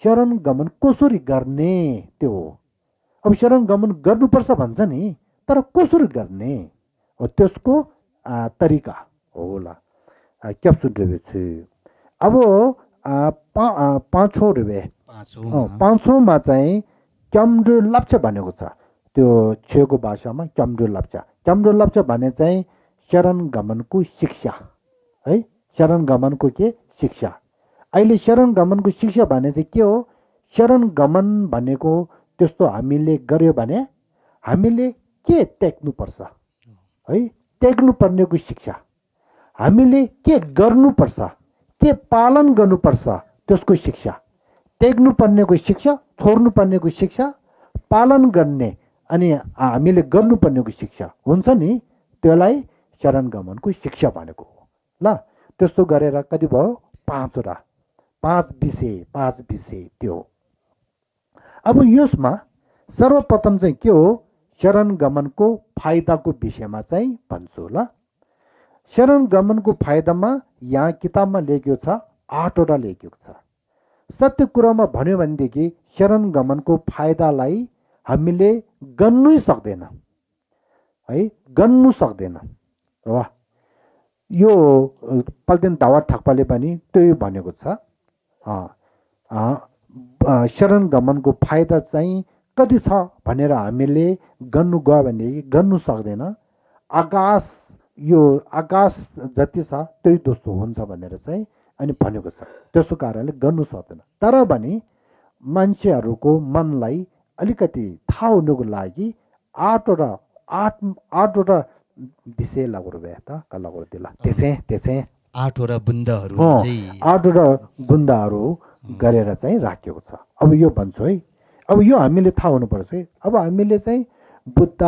शरण गमन कसरी गर्ने त्यो हो। अब शरण गमन गर्नुपर्छ भन्छ नि, तर कसरी गर्ने हो त्यसको तरिका होला। क्याप्सु ड्रोबे छु। अब पाँचौँमा चाहिँ क्याम्ड्रु लाप्चा भनेको छ, त्यो छेउको भाषामा क्याम्ड्रु लाप्चा। क्याम्ड्रु लाप्चा भने चाहिँ शरण गमनको शिक्षा है। शरण गमनको के शिक्षा। अहिले शरण गमनको शिक्षा भने चाहिँ के हो, शरण गमन भनेको त्यस्तो हामीले गर्यो भने हामीले के त्याग्नुपर्छ है, त्याग्नु पर्नेको शिक्षा। हामीले के गर्नुपर्छ, के पालन गर्नुपर्छ त्यसको शिक्षा। त्याग्नु पर्नेको शिक्षा, छोड्नु पर्नेको शिक्षा, पालन गर्ने अनि हामीले गर्नुपर्नेको शिक्षा हुन्छ नि, त्यसलाई शरण गमनको शिक्षा भनेको हो। ल त्यस्तो गरेर कति भयो, 5 विषय त्यो। अब यसमा सर्वप्रथम चाहिँ के हो, शरण गमनको फाइदाको विषयमा चाहिँ भन्छु। ल शरण गमनको फाइदामा यहाँ किताबमा लेखिएको छ, 8वटा लेखिएको छ। सत्य कुरामा भन्यो भनेदेखि शरण गमनको फाइदालाई हामीले गर्नै सक्दैन है, गर्नु सक्दैन। वाह, यो पल्टेन दावा ठक्पाले पनि त्यही भनेको छ। शरण गमनको फाइदा चाहिँ कति छ भनेर हामीले गर्नु गयो भनेदेखि गर्नु सक्दैन। आकाश जति छ त्यही जस्तो हुन्छ भनेर चाहिँ अनि भनेको छ। त्यसो कारणले गर्नु सक्दैन। तर पनि मान्छेहरूको मनलाई अलिकति थाहा हुनुको लागि 8वटा विषय लागुरबेला त्यसै 8वटा बुन्दाहरू चाहिँ 8वटा बुन्दाहरू गरेर चाहिँ राखेको छ। अब यो भन्छु है, अब यो हामीले थाहा हुनुपर्छ है। अब हामीले चाहिँ बुद्ध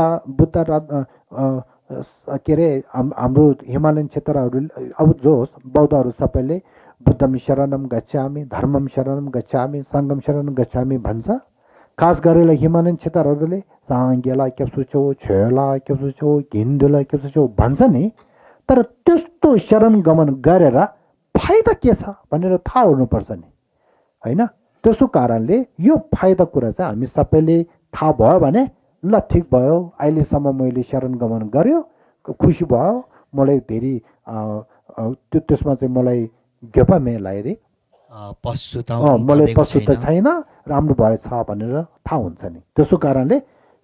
के अरे हाम्रो हिमालयन क्षेत्रहरू, अब जो बौद्धहरू सबैले बुद्धम शरणम गच्छामि, धर्मम शरणम गच्छामि, सङ्गम शरणम गच्छामि भन्छ। खास गरेर हिमालयन क्षेत्रहरूले साङ्गेलाई क्याप्सु छौ, छेला क्याप्सु छौ, हिन्दूलाई क्याप्सु छौ भन्छ नि। तर त्यस्तो शरण गमन गरेर फाइदा के छ भनेर थाहा हुनुपर्छ नि होइन। त्यसो कारणले यो फाइदा कुरा चाहिँ हामी सबैले थाहा भयो भने ल ठिक भयो, अहिलेसम्म मैले शरण गमन गर्यो, खुसी भयो, मलाई धेरै त्यसमा चाहिँ मलाई घेपा लगाइदिए, मलाई पशुता छैन, राम्रो भएछ भनेर थाहा हुन्छ नि। त्यसो कारणले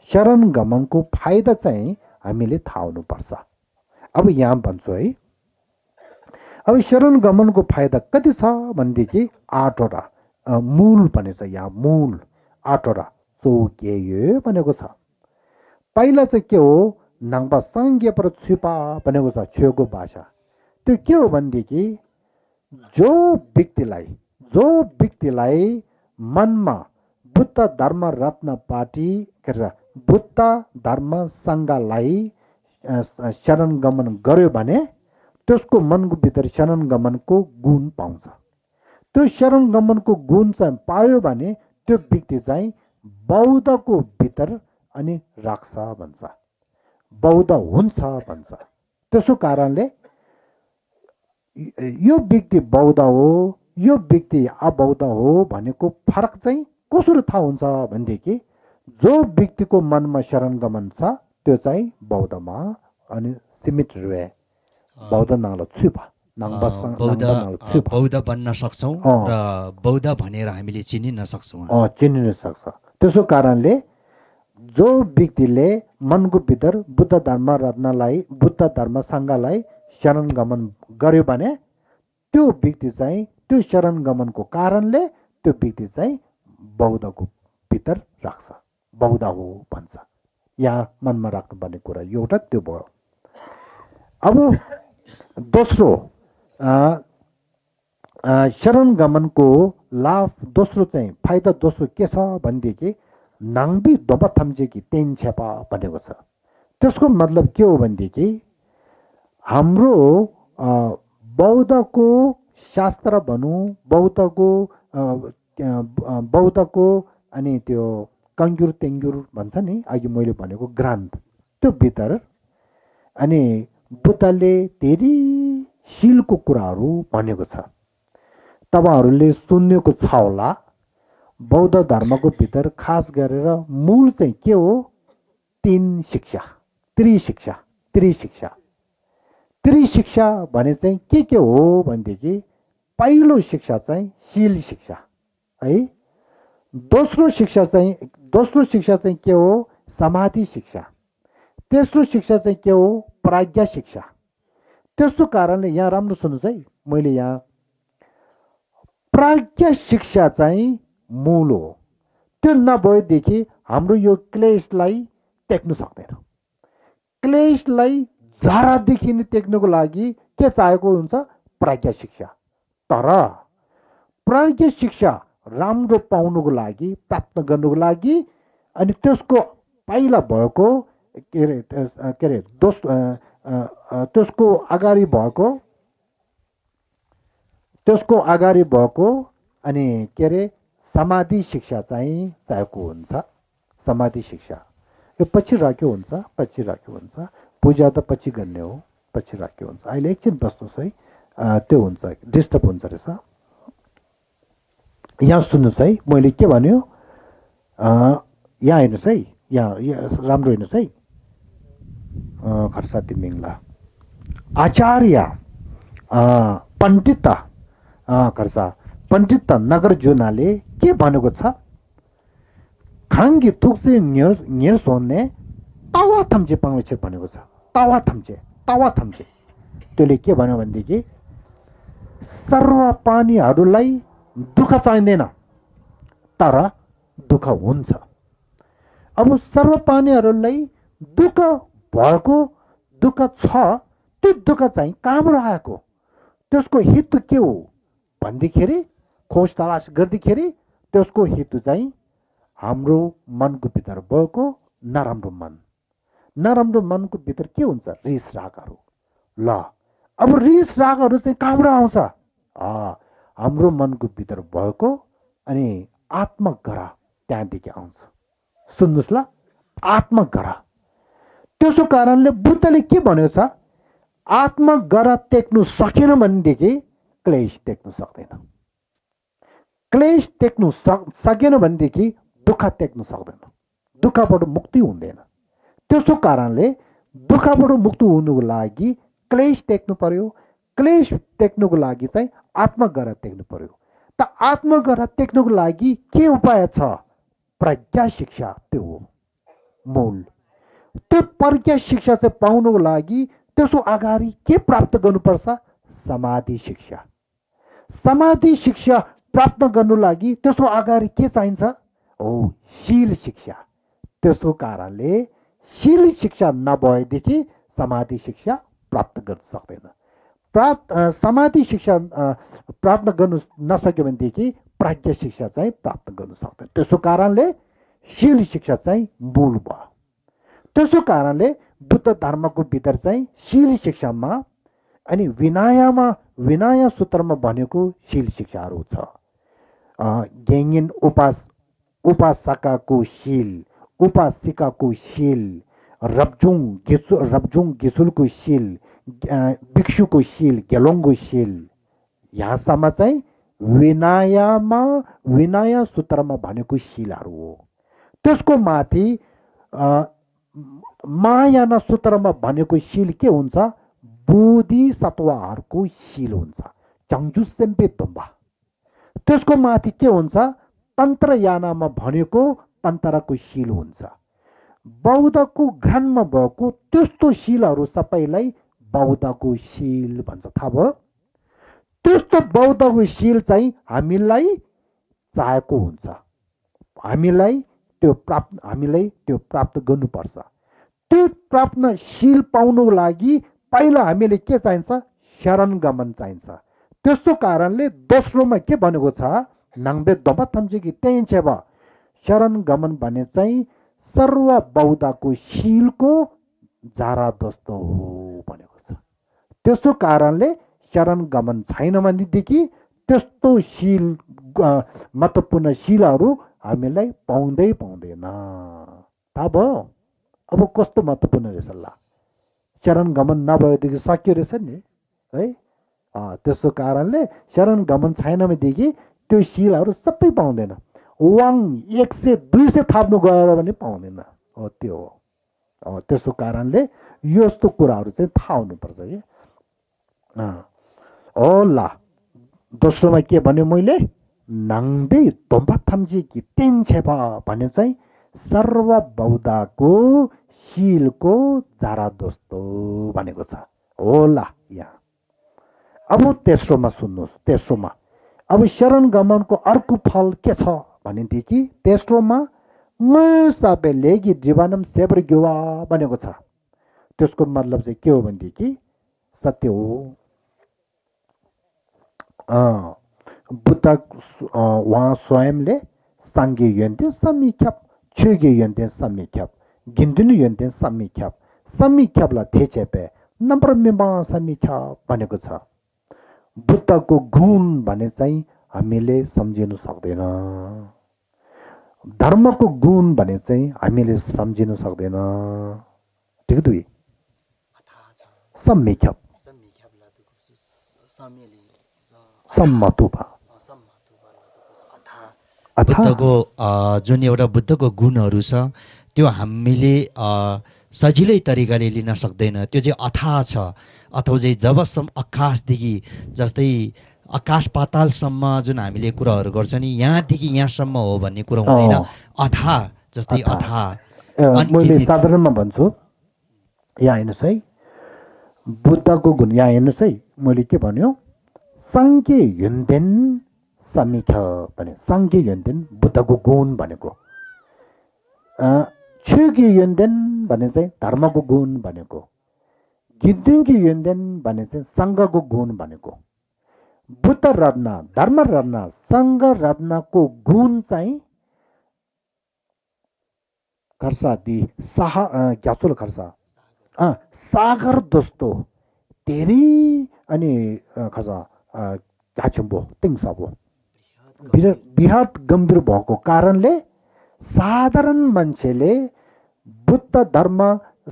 शरण गमनको फाइदा चाहिँ हामीले थाहा हुनुपर्छ। अब यहाँ भन्छु है, अब शरण गमनको फाइदा कति छ भनेदेखि 8वटा मूल भनेको छ। यहाँ मूल 8वटा चौकेयो भनेको छ। पहिला चाहिँ के हो, नाङ्पा साङ्गे पर छुपा भनेको छ छेउको भाषा। त्यो के हो भनेदेखि जो व्यक्तिलाई मनमा बुद्ध धर्म रत्न पार्टी के भन्छ, बुद्ध धर्म सङ्घलाई शरणगमन गर्यो भने त्यसको मनको भित्र शरणगमनको गुण पाउँछ। त्यो शरणगमनको गुण चाहिँ पायो भने त्यो व्यक्ति चाहिँ बौद्धको भित्र अनि राख्छ भन्छ, बौद्ध हुन्छ भन्छ। त्यसो कारणले यो व्यक्ति बौद्ध हो, यो व्यक्ति अबौद्ध हो भनेको फरक चाहिँ कसरी थाहा हुन्छ भनेदेखि जो व्यक्तिको मनमा शरणगमन छ त्यो चाहिँ बौद्धमा अनि सीमित रहे, बौद्ध नालो छुपा बौद्ध बन्न सक्छौँ र बौद्ध भनेर हामीले चिनिन सक्छौँ, चिनिन सक्छ। त्यसो कारणले जो व्यक्तिले मनको भित्र बुद्ध धर्म रत्नलाई, बुद्ध धर्म सङ्घलाई शरणगमन गर्यो भने त्यो व्यक्ति चाहिँ त्यो शरणगमनको कारणले त्यो व्यक्ति चाहिँ बौद्धको भित्र राख्छ, बौद्ध हो भन्छ। यहाँ मनमा राख्नुपर्ने कुरा एउटा त्यो भयो। अब दोस्रो शरणगमनको लाभ दोस्रो चाहिँ फाइदा दोस्रो के छ भनेदेखि नाङ्बी दोपा थम्जेकी तेन छेपा भनेको छ। त्यसको मतलब के हो भनेदेखि हाम्रो बौद्धको शास्त्र भनौँ, बौद्धको अनि त्यो कङ्ग्युर तेङ्ग्युर भन्छ नि अघि मैले भनेको ग्रन्थ, त्यो भित्र अनि बुद्धले धेरै शिलको कुराहरू भनेको छ। तपाईँहरूले सुन्नेको छ होला, बौद्ध धर्मको भित्र खास गरेर मूल चाहिँ के हो? 3 शिक्षा, त्रिशिक्षा। त्रिशिक्षा भने चाहिँ के हो भनेदेखि पहिलो शिक्षा चाहिँ शील शिक्षा है, दोस्रो शिक्षा चाहिँ के हो? समाधि शिक्षा। तेस्रो शिक्षा चाहिँ के हो? प्राज्ञा शिक्षा। त्यस्तो कारणले यहाँ राम्रो सुन्नुहोस् है, मैले यहाँ प्राज्ञा शिक्षा चाहिँ मूल हो। त्यो नभएदेखि हाम्रो यो क्लेशलाई टेक्नु सक्दैन। क्लेशलाई जरादेखि नै टेक्नुको लागि के चाहिएको हुन्छ? प्राज्ञा शिक्षा। तर प्राज्ञा शिक्षा राम्रो पाउनुको लागि, प्राप्त गर्नुको लागि अनि त्यसको पहिला भएको के अरे त्यसको अगाडि भएको अनि के अरे समाधि शिक्षा चाहिँ चाहिएको हुन्छ। समाधि शिक्षा यो पछि राख्यो हुन्छ, पूजा त पछि गर्ने हो, पछि राख्यो हुन्छ। अहिले एकछिन बस्नुहोस् है, त्यो हुन्छ डिस्टर्ब हुन्छ रहेछ। यहाँ सुन्नुहोस् है, मैले के भन्यो, यहाँ हेर्नुहोस् है, यहाँ राम्रो हेर्नुहोस् है। खर्साती मिङ्ला आचार्य पण्डित खर्सा पण्डित नागार्जुनले के भनेको छ? खाङ्गी थुक्चे निर सोन्ने तावा थम्चे पाउँछ भनेको छ। तावा थम्चे त्यसले के भन्यो भनेदेखि सर्व प्राणीहरूलाई दुःख चाहिँदैन तर दुःख हुन्छ। अब सर्व प्राणीहरूलाई दुःख भएको, दुःख छ, त्यो दुःख चाहिँ कहाँबाट आएको, त्यसको हेतु के हो भन्दाखेरि खोज तलास गर्दाखेरि त्यसको हेतु चाहिँ हाम्रो मनको भित्र भएको नराम्रो मनको भित्र के हुन्छ? रिस रागहरू। ल अब रिस रागहरू चाहिँ कहाँबाट आउँछ? हाम्रो मनको भित्र भएको अनि आत्मग्रह त्यहाँदेखि आउँछ। सुन्नुहोस् ल, आत्मग्रह। त्यसो कारणले बुद्धले के भनेको छ? आत्मग्रह टेक्नु सकेन भनेदेखि क्लेश टेक्नु सक्दैन। क्लेश टेक्नु सकेन भनेदेखि दुःख टेक्नु सक्दैन, दुःखबाट मुक्ति हुँदैन। त्यसो कारणले दुःखबाट मुक्ति हुनुको लागि क्लेश टेक्नु पर्यो। क्लेश टेक्नुको लागि चाहिँ आत्मग्रह टेक्नु पर्यो। त आत्मग्रह टेक्नुको लागि के उपाय छ? प्रज्ञा शिक्षा, त्यो हो मूल। त्यो प्रज्ञा शिक्षा चाहिँ पाउनुको लागि त्यसो अगाडि के प्राप्त गर्नुपर्छ? समाधि शिक्षा। समाधि शिक्षा प्राप्त गर्नु लागि त्यसो अगाडि के चाहिन्छ? शील शिक्षा। त्यसो कारणले शील शिक्षा नभएदेखि समाधि शिक्षा प्राप्त गर्न सक्दैन। समाधि शिक्षा प्राप्त गर्नु नसक्यो भनेदेखि प्राज्ञा शिक्षा चाहिँ प्राप्त गर्न सक्दैन। त्यसो कारणले शील शिक्षा चाहिँ मूल भयो। त्यसो कारणले बुद्ध धर्मको भित्र चाहिँ शील शिक्षामा अनि विनय सूत्रमा भनेको शील शिक्षाहरू छ। ज्ञान उपासकाको शील, उपासिकाको शील, रब्जुङ गिसुलको शील, भिक्षुको शील, गेलोङको शील, यहाँसम्म चाहिँ विनय सूत्रमा भनेको शीलहरू हो। त्यसको माथि महायान सूत्रमा भनेको शील के हुन्छ? बोधिसत्वहरूको शील हुन्छ, चङ्जुसेम्पे तुम्बा। त्यसको माथि के हुन्छ? तन्त्रयानामा भनेको तन्त्रको शील हुन्छ। बौद्धको घ्राणमा भएको त्यस्तो शीलहरू सबैलाई बौद्धको शील भन्छ, थाहा भयो? त्यस्तो बौद्धको शील चाहिँ हामीलाई चाहेको हुन्छ, हामीलाई त्यो प्राप्त गर्नुपर्छ। त्यो प्राप्त शील पाउनुको लागि पहिला हामीले के चाहिन्छ? शरण गमन चाहिन्छ। त्यस्तो कारणले दोस्रोमा के भनेको छ? नाङ्बे दोबा थम्चेकी त्यही छ बा शरण गमन भने चाहिँ सर्व बौद्धको शीलको जारा जस्तो हो भनेको छ। त्यस्तो कारणले शरण गमन छैन भनेदेखि त्यस्तो शील महत्त्वपूर्ण शीलहरू हामीलाई पाउँदैन। थाहा भयो? अब कस्तो महत्त्वपूर्ण रहेछ ल, शरण गमन नभएदेखि सकियो रहेछ नि है। त्यस्तो कारणले शरण गमन छैन भनेदेखि त्यो शीलहरू सबै पाउँदैन। वाङ 100 200 थाप्नु गएर पनि पाउँदैन हो, त्यो हो। त्यस्तो कारणले यस्तो कुराहरू चाहिँ थाहा हुनुपर्छ कि। ल दोस्रोमा के भन्यो मैले? नाङ्बे दोम्बा थम्जी कि तेन छेपा भन्यो चाहिँ सर्व बौद्धको शीलको जारा दोस्तो भनेको छ। होला यहाँ अब तेस्रोमा सुन्नुहोस्। तेस्रोमा अब शरण गमनको अर्को फल के छ भनेदेखि तेस्रोमा म सबैले कि जीवनम सेब्र गेवा भनेको छ। त्यसको मतलब चाहिँ के हो भनेदेखि सत्य हो। बुद्ध उहाँ स्वयंले साङ्गे यन्ते समीख्याप, छुगे यन्ते समीख्याप, गिन्दिनु यन्ते समीख्याप, समीख्यापलाई थेचेपे नम्बर मेमा समीख्याप भनेको छ। बुद्धको गुण भने चाहिँ हामीले सम्झिनु सक्दैन, धर्मको गुण भने चाहिँ हामीले सम्झिनु सक्दैन। ठिक दुई समीख्याप सम्मतुपा बुद्धको जुन एउटा बुद्धको गुणहरू छ त्यो हामीले सजिलै तरिकाले लिन सक्दैन। त्यो चाहिँ अथाह छ, अथवा चाहिँ जबसम्म आकाशदेखि जस्तै आकाश पातालसम्म जुन हामीले कुराहरू गर्छ नि, यहाँदेखि यहाँसम्म हो भन्ने कुरा हुँदैन। अथाह जस्तै अथाह। मैले साधारणमा भन्छु, यहाँ हेर्नुहोस् है, बुद्धको गुण यहाँ हेर्नुहोस् है, मैले के भन्यो? साङ्के युन्देन समीख भन्यो। साङ्के युन्देन बुद्धको गुण भनेको, छुगे युन्देन भने चाहिँ धर्मको गुण भनेको, गिद्दुङ्गी युन्देन भने चाहिँ सङ्घको गुण भनेको। बुद्ध रत्न, धर्म रत्न, सङ्घ रत्नको गुण चाहिँ खर्सा दि ग्यासुल खर्सा सागर जस्तो धेरै अनि खर्सा घाचुम्बो तिङसाबो बृहत गम्भीर भएको कारणले साधारण मान्छेले बुद्ध धर्म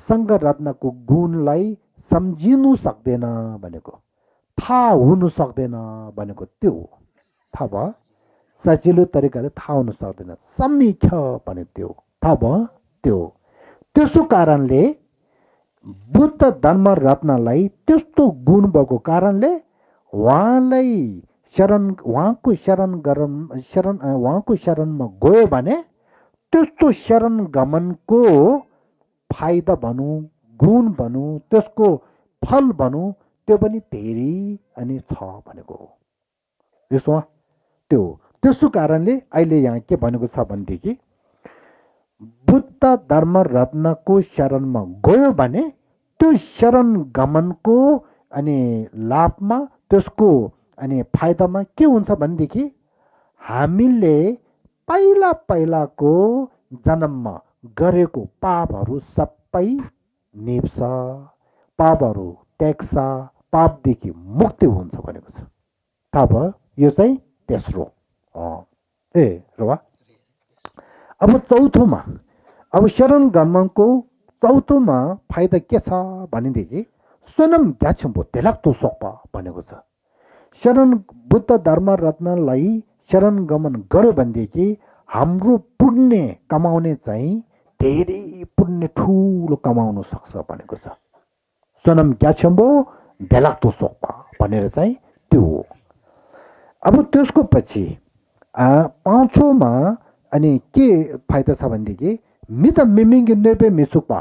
सङ्घ रत्नको गुणलाई सम्झिनु सक्दैन भनेको, थाहा हुनु सक्दैन भनेको त्यो हो। थाहा भयो? सजिलो तरिकाले थाहा हुनु सक्दैन। समीक्ष भने त्यो थाहा भयो? त्यो त्यसो कारणले बुद्ध धर्म रत्नलाई त्यस्तो गुण भएको कारणले उहाँलाई उहाँको शरणमा गयो भने त्यस्तो शरण गमनको फाइदा भनौँ, गुण भनौँ, त्यसको फल भनौँ, त्यो पनि धेरै अनि छ भनेको हो। त्यसो त्यो त्यस्तो कारणले अहिले यहाँ के भनेको छ भनेदेखि बुद्ध धर्म रत्नको शरणमा गयो भने त्यो शरण गमनको अनि लाभमा, त्यसको अनि फाइदामा के हुन्छ भनेदेखि हामीले पहिलाको जन्ममा गरेको पापहरू सबै निप्छ, पापहरू त्याग्छ, पापदेखि मुक्ति हुन्छ भनेको छ। थाहा भयो? यो चाहिँ तेस्रो र अब चौथोमा, अब शरण गमनको चौथोमा फाइदा के छ भनेदेखि स्वयं ग्याछम्बो तेलाक्तो सोक्पा भनेको छ। शरण बुद्ध धर्म रत्नलाई शरण गमन गर्यो भनेदेखि हाम्रो पुण्य कमाउने चाहिँ धेरै पुण्य ठुलो कमाउन सक्छ भनेको छ। स्वयं ग्याछम्बो तेलाक्तो सोक्पा भनेर चाहिँ त्यो हो। अब त्यसको पछि पाँचौँमा अनि के फाइदा छ भनेदेखि मित मिमिङ्गी नेपे मिसुक्पा,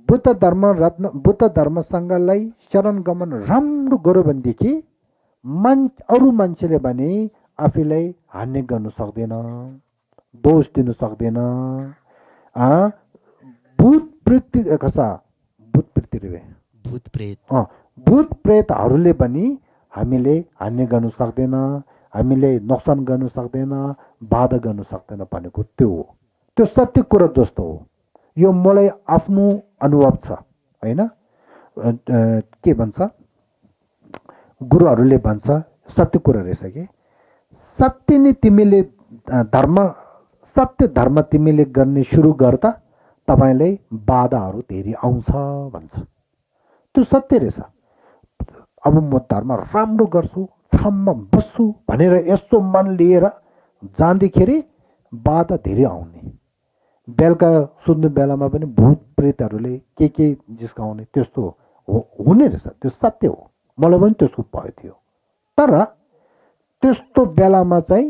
बुद्ध धर्म सङ्घलाई शरण गमन राम्रो गर्यो भनेदेखि अरू मान्छेले भने आफैलाई हान्ने गर्नु सक्दैन, दोष दिनु सक्दैन। भूत प्रेतहरूले पनि हामीले हान्ने गर्नु सक्दैन, हामीले नोक्सान गर्नु सक्दैन, बाधा गर्नु सक्दैन भनेको त्यो हो। त्यो सत्य कुरा जस्तो हो। यो मलाई आफ्नो अनुभव छ होइन। के भन्छ गुरुहरूले भन्छ सत्य कुरा रहेछ कि सत्य नै तिमीले सत्य धर्म तिमीले गर्ने सुरु गर्दा तपाईँलाई बाधाहरू धेरै आउँछ भन्छ। त्यो सत्य रहेछ। अब म धर्म राम्रो गर्छु, छाममा बस्छु भनेर यस्तो मन लिएर जाँदाखेरि बाधा धेरै आउने। बेलुका सुत्ने बेलामा पनि भूत प्रेतहरूले के जिस्काउने त्यस्तो हुने रहेछ। त्यो सत्य हो। मलाई पनि त्यसको भय थियो। तर त्यस्तो बेलामा चाहिँ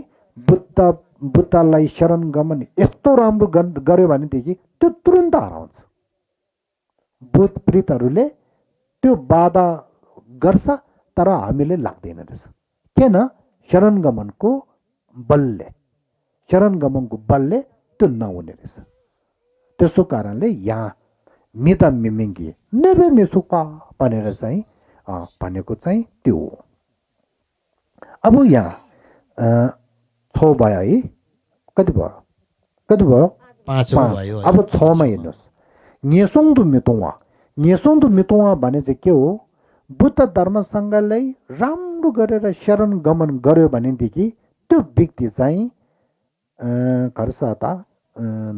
बुद्धलाई शरण गमन यस्तो राम्रो गर्यो भनेदेखि त्यो तुरुन्त हराउँछ। भूत प्रेतहरूले त्यो बाधा गर्छ तर हामीले लाग्दैन रहेछ। किन? शरण गमनको बलले त्यो नहुने रहेछ। त्यसो कारणले यहाँ मिता मिमिङ्गी नेबे मिसुक्पा भनेर चाहिँ भनेको चाहिँ त्यो हो। अब यहाँ 6 भयो है। कति भयो? 5 भयो। अब 6मा हेर्नुहोस्। न्येसोङदु मितुवा भने चाहिँ के हो? बुद्ध धर्म सङ्घलाई राम्रो गरेर शरण गमन गर्यो भनेदेखि त्यो व्यक्ति चाहिँ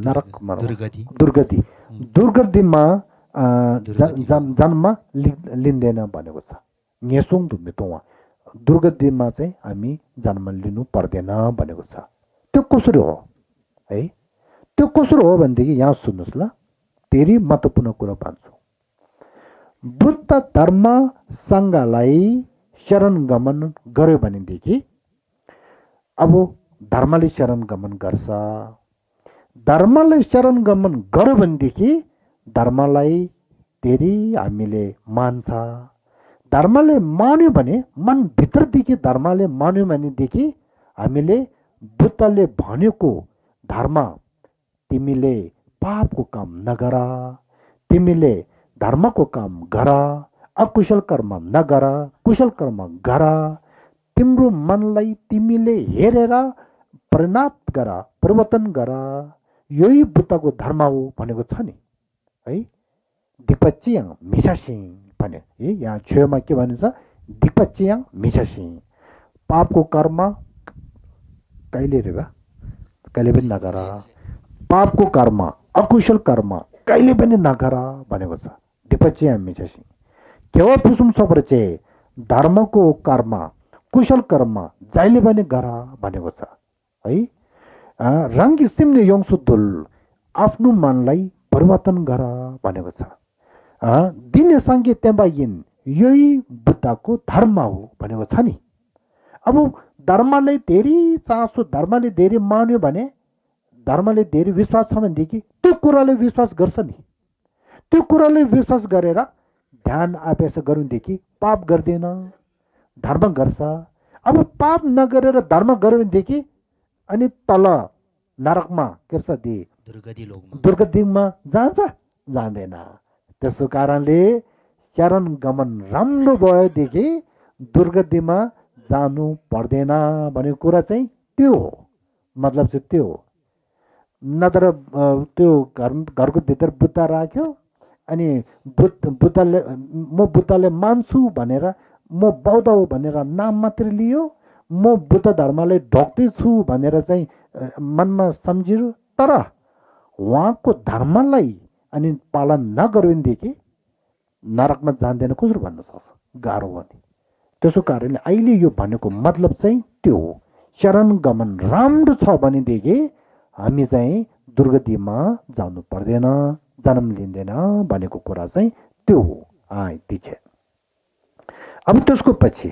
नरकमा दुर्गतिमा जन्म लिँदैन भनेको छ। न्येसोङदु मितुवा दुर्गतिमा चाहिँ हामी जन्म लिनु पर्दैन भनेको छ। त्यो कसरी हो है? त्यो कसरी हो भनेदेखि यहाँ सुन्नुहोस् ल, धेरै महत्त्वपूर्ण कुरा भन्छु। बुद्ध धर्म सङ्घलाई शरण गमन गर्यो भनेदेखि अब धर्मले शरण गमन गर्छ। धर्मले शरण गमन गर्यो भनेदेखि धर्मलाई धेरै हामीले मान्छ। धर्मले मान्यो भने मनभित्रदेखि धर्मले मान्यो भनेदेखि हामीले बुद्धले भनेको धर्म तिमीले पापको काम नगर, तिमीले धर्मको काम गर, अकुशल कर्म नगर, कुशल कर्म गर, तिम्रो मनलाई तिमीले हेरेर परिवर्तन गर, यही बुद्धको धर्म हो भनेको छ नि है। दिक्पच्चियाङ मिसासिङ भने है। यहाँ छेउमा के भनिन्छ? दिक्पच्चियाङ मिसासिङ, पापको कर्म कहिले पनि नगर, पापको कर्म अकुशल कर्म कहिले पनि नगर भनेको छ। दिक्पच्चियाङ मिसासिङ केवा पुसुम सपर्चे धर्मको कर्म कुशल कर्म जहिले पनि गर भनेको छ है। रङ किसिमले योङसु धुल आफ्नो मनलाई परिवर्तन गर भनेको छ। दिने सङ्गे त्यहाँ यही बुद्धको धर्म हो भनेको छ नि। अब धर्मले धेरै चासो, धर्मले धेरै मान्यो भने, धर्मले धेरै विश्वास छ भनेदेखि त्यो कुराले विश्वास गर्छ नि। त्यो कुराले विश्वास गरेर ध्यान अभ्यास गर्नुदेखि पाप गर्दैन, धर्म गर्छ। अब पाप नगरेर धर्म गर्यो भनेदेखि अनि तल नरकमा दुर्गतिमा जाँदैन। त्यसो कारणले शरण गमन राम्रो भएदेखि दुर्गतिमा जानु पर्दैन भन्ने कुरा चाहिँ त्यो हो। मतलब चाहिँ त्यो हो। नत्र त्यो घरको भित्र बुद्ध राख्यो अनि बुद्धले म बुद्धले मान्छु भनेर म बौद्ध हो भनेर नाम मात्रै लियो, म बुद्ध धर्मलाई ढोग्दैछु भनेर चाहिँ मनमा सम्झियो, तर उहाँको धर्मलाई अनि पालन नगर्यो भनेदेखि नरकमा जान्दैन कसरी भन्न सक्छ, गाह्रो हो नि। त्यसो कारणले अहिले यो भनेको मतलब चाहिँ त्यो हो, शरण गमन राम्रो छ भनेदेखि हामी चाहिँ दुर्गतिमा जानु पर्दैन, जन्म लिँदैन भनेको कुरा चाहिँ त्यो हो। यति छ। अब त्यसको पछि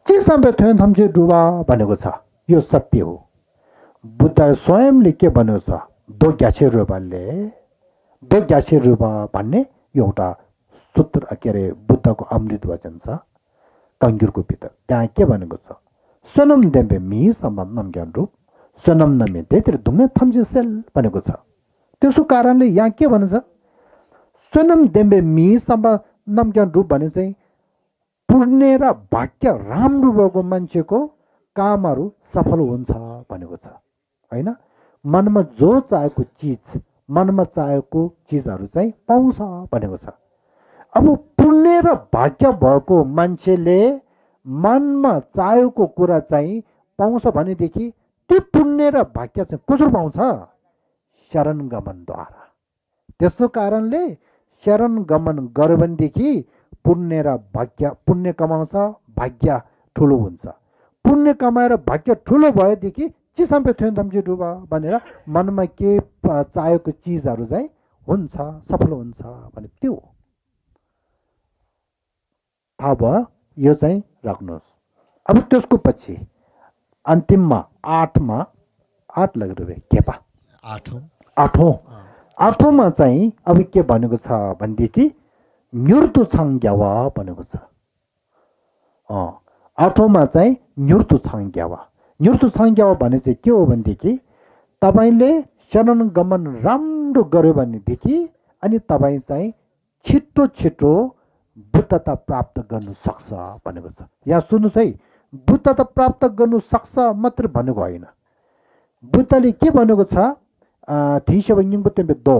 चिसम्बे थ्योन थम्चे डुबा भनेको छ, यो सत्य हो। बुद्ध स्वयंले के भनेको छ, दो ग्यासे रुबाले, दो ग्यासे रुबा भन्ने एउटा सूत्र के अरे बुद्धको अमृत वचन छ कङ्ग्युरको भित्र। त्यहाँ के भनेको छ, सनम देम्बे मी सम्बन्ध नम्क्यान रूप सनम नमे त्यतिर धुङ्गे थम्चे सेल भनेको छ। त्यसो कारणले यहाँ के भन्छ, सनम देम्बे मी सम्बन्ध नम्क्यान रूप भने चाहिँ पुण्य र भाग्य राम्रो भएको मान्छेको कामहरू सफल हुन्छ भनेको छ होइन। मनमा जो चाहेको चिज, मनमा चाहेको चिजहरू चाहिँ पाउँछ भनेको छ। अब पुण्य र भाग्य भएको मान्छेले मनमा चाहेको कुरा चाहिँ पाउँछ भनेदेखि त्यो पुण्य र भाग्य चाहिँ कसरी पाउँछ, शरण गमनद्वारा। त्यसो कारणले शरण गमन गर्यो भनेदेखि पुण्य र भाग्य, पुण्य कमाउँछ भाग्य ठुलो हुन्छ, पुण्य कमाएर भाग्य ठुलो भएदेखि चिसम्पे थ्योन थम्चे डुबा भनेर मनमा के चाहेको चिजहरू चाहिँ हुन्छ, सफल हुन्छ भने त्यो थाहा भयो। यो चाहिँ राख्नुहोस्। अब त्यसको पछि अन्तिममा आठ लगेर केपा आठौँमा चाहिँ अब के भनेको छ भनेदेखि मृत्यु छङ्ग्यावा भनेको छ। आठौँमा चाहिँ मृत्यु छङ्ग्यावा। मृत्यु छङ्ग्यावा भने चाहिँ के हो भनेदेखि तपाईँले शरण गमन राम्रो गर्यो भनेदेखि अनि तपाईँ चाहिँ छिटो छिटो बुद्धता प्राप्त गर्नु सक्छ भनेको छ। यहाँ सुन्नुहोस् है, बुद्धता प्राप्त गर्नु सक्छ मात्र भनेको होइन। बुद्धले के भनेको छ, दो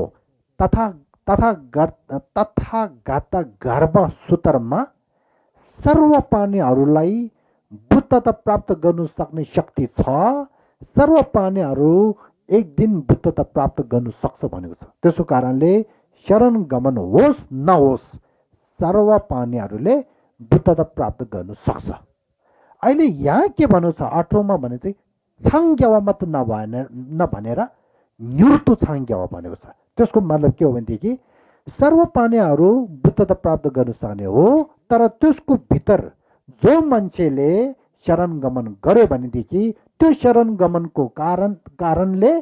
तथागत गर्भ सूत्रमा सर्व प्राणीहरूलाई बुद्धता प्राप्त गर्नु सक्ने शक्ति छ, सर्व प्राणीहरू एक दिन बुद्धता प्राप्त गर्नु सक्छ भनेको छ। त्यसो कारणले शरण गमन होस् नहोस् सर्व प्राणीहरूले बुद्धता प्राप्त गर्नु सक्छ। अहिले यहाँ के भन्नु छ आठौँमा भने चाहिँ छाङ्ग्यावा मात्र नभनेर मृत्यु छाङ्ग्यावा भनेको छ। त्यसको मतलब के हो भनेदेखि सर्व प्राणीहरू बुद्धता प्राप्त गर्न सक्ने हो, तर त्यसको भित्र जो मान्छेले शरण गमन गर्यो भनेदेखि त्यो शरण गमनको कारणले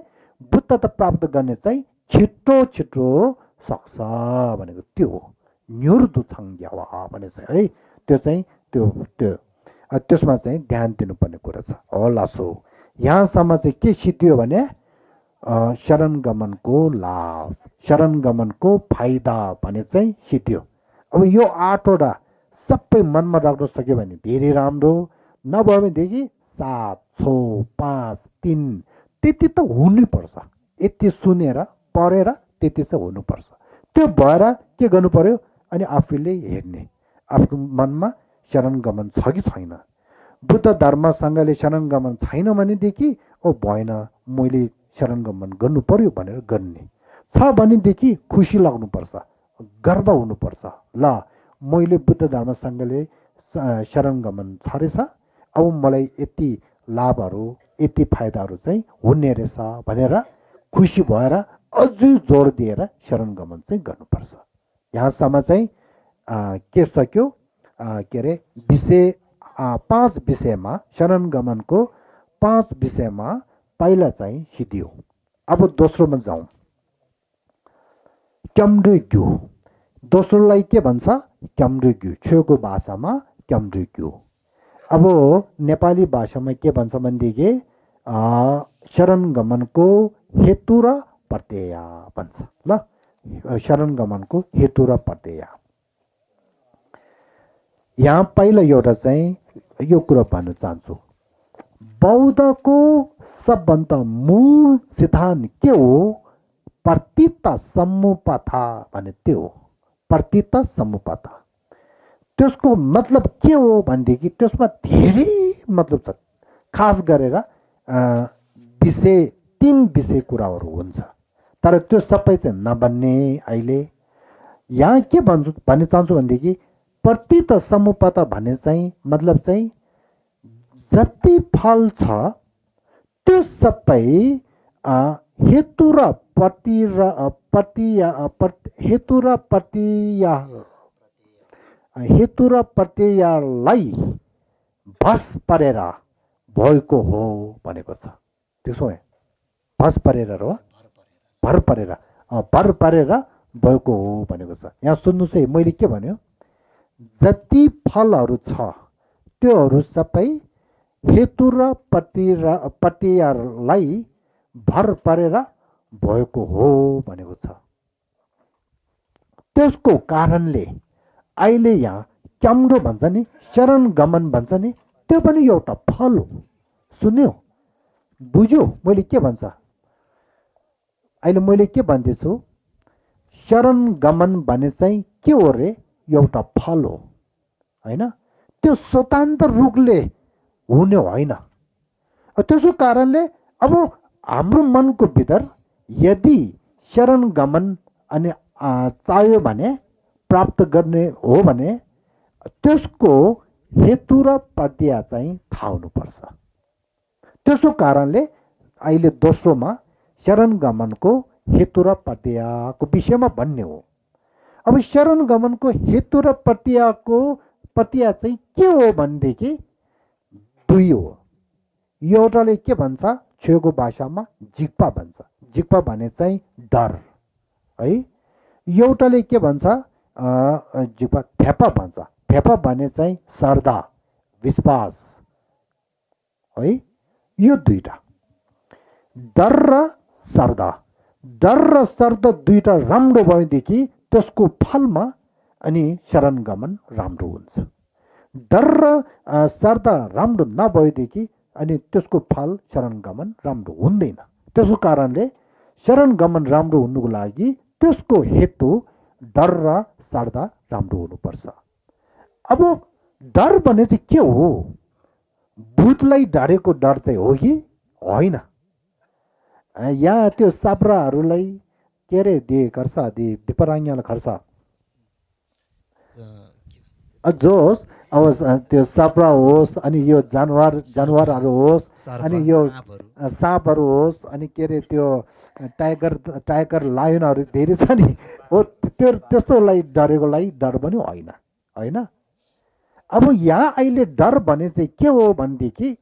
बुद्धता प्राप्त गर्ने चाहिँ छिटो छिटो सक्छ भनेको त्यो हो मृत्यु छाङ्ग्यावा भने चाहिँ है। त्यो चाहिँ त्यो त्यसमा चाहिँ ध्यान दिनुपर्ने कुरा छ। होला सो यहाँसम्म चाहिँ के सिद्धियो भने शरण गमनको लाभ, शरण गमनको फाइदा भने चाहिँ सिद्धियो। अब यो 8वटा सबै मनमा राख्न सक्यो भने धेरै राम्रो, नभयो भनेदेखि 7, 6, 5, 3 त्यति त हुनुपर्छ। यति सुनेर पढेर त्यति त हुनुपर्छ। त्यो भएर के गर्नु पर्यो अनि आफूले हेर्ने आफ्नो मनमा शरण गमन छ कि छैन। बुद्ध धर्मसँगले शरण गमन छैन भनेदेखि भएन, मैले शरण गमन गर्नु पर्यो भनेर गर्ने छ भनेदेखि खुसी लाग्नुपर्छ, गर्व हुनुपर्छ। ल मैले बुद्ध धर्मसँगले शरण गमन छ रहेछ, अब मलाई यति लाभहरू यति फाइदाहरू चाहिँ हुने रहेछ भनेर खुसी भएर अझै जोड दिएर शरण गमन चाहिँ गर्नुपर्छ। यहाँसम्म चाहिँ के सक्यो के अरे विषय 5 विषयमा शरण गमनको 5 विषयमा पहिला चाहिँ सिद्धियो। अब दोस्रोमा जाउँ, क्याम्ड्रिग्यू। दोस्रोलाई के भन्छ, क्याम्ड्रिग्यू, छेउको भाषामा क्याम्ड्रिग्यू। अब नेपाली भाषामा के भन्छ भनेदेखि शरण गमनको हेतु र प्रत्यय भन्छ। ल शरण गमनको हेतु र प्रत्यय। यहाँ पहिला एउटा चाहिँ यो कुरा भन्न चाहन्छु, बौद्धको सबभन्दा मूल सिद्धान्त के हो, प्रतिता सम्मुपथा भन्ने त्यो हो। प्रतित समुपत। त्यसको मतलब के हो भनेदेखि त्यसमा धेरै मतलब छ। खास गरेर विषय 3 विषय कुराहरू हुन्छ, तर त्यो सबै चाहिँ नबन्ने। अहिले यहाँ के भन्न चाहन्छु भनेदेखि प्रतित समुपत भन्ने चाहिँ मतलब चाहिँ जति फल छ त्यो सबै हेतु र प्रत्ययलाई भस परेर भएको हो भनेको छ। त्यसो भए भस परेर हो, भर परेर भएको हो भनेको छ। यहाँ सुन्नुहोस् है, मैले के भन्यो, जति फलहरू छ त्योहरू सबै हेतु र प्रत्ययलाई भर परेर भएको हो भनेको छ। त्यसको कारणले अहिले यहाँ क्याम्रो भन्छ नि, शरण गमन भन्छ नि, त्यो पनि एउटा फल हो। सुन्यो, बुझ्यो मैले के भन्छ? अहिले मैले के भन्दैछु, शरण गमन भन्ने चाहिँ के हो रे? एउटा फल हो होइन, त्यो स्वतन्त्र रूपले हुने होइन। त्यसो कारणले अब हाम्रो मनको भित्र यदि शरण गमन अनि चाहियो भने, प्राप्त गर्ने हो भने, त्यसको हेतु र प्रत्यय चाहिँ थाहा हुनुपर्छ। त्यसो कारणले अहिले दोस्रोमा शरण गमनको हेतु र प्रत्ययको विषयमा भन्ने हो। अब शरण गमनको हेतु र प्रत्यय चाहिँ के हो भनेदेखि 2 हो। एउटाले के भन्छ, छेउको भाषामा जिक्पा भन्छ। जिक्पा भने चाहिँ डर है। एउटाले के भन्छ, जिक्पा थेपा भन्छ। थेपा भने चाहिँ श्रद्धा, विश्वास है। यो 2टा, डर र श्रद्धा। डर र श्रद्धा 2टा राम्रो भएदेखि त्यसको फलमा अनि शरण गमन राम्रो हुन्छ। डर र श्रद्धा राम्रो नभएदेखि अनि त्यसको फल शरण गमन राम्रो हुँदैन। त्यसको कारणले शरण गमन राम्रो हुनुको लागि त्यसको हेतु डर र श्रद्धा राम्रो हुनुपर्छ। अब डर भने चाहिँ के हो? भूतलाई डरेको डर चाहिँ हो कि होइन? यहाँ त्यो साप्राहरूलाई के अरे गर्छ, दिपराङ्गालाई खर्छ जोस्। अब त्यो साप्रा होस्, अनि यो जानवरहरू होस्, अनि यो साँपहरू होस्, अनि के अरे त्यो टाइगर लायनहरू धेरै छ नि, हो त्यो त्यस्तोलाई डरेकोलाई डर पनि होइन। अब यहाँ अहिले डर भने चाहिँ के हो भनेदेखि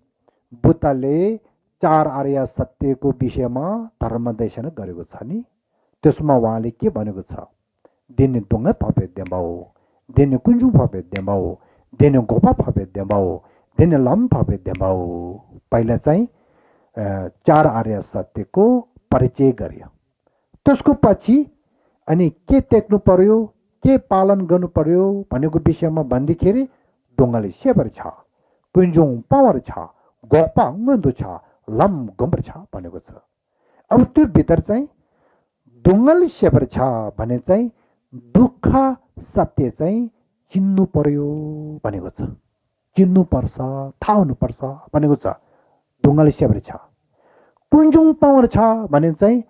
बुद्धले 4 आर्य सत्यको विषयमा धर्मदेशन गरेको छ नि, त्यसमा उहाँले के भनेको छ, दिने दुङ्गा फपेद्यमाओ, दिने कुञ्जुङ फपेद्यमाओ, दिने गोपा फपेद्यमाओ, दिने लम फपेद्यमाओ। पहिला चाहिँ 4 आर्य सत्यको परिचय गर्यो। त्यसको पछि अनि के टेक्नु पर्यो, के पालन गर्नु पर्यो भनेको विषयमा भन्दाखेरि दुङ्गाले सेपर छ, कुञ्जुङ पावर छ, गोपा गन्दु छ, लम गम्बर छ भनेको छ। अब त्यो भित्र चाहिँ दुङ्गल सेपर छ भने चाहिँ दुःख सत्य चाहिँ चिन्नु पर्यो भनेको छ। चिन्नुपर्छ, थाहा हुनुपर्छ भनेको छ। दुङ्गल सेपर छ। कुञ्जुङ पावर छ भने चाहिँ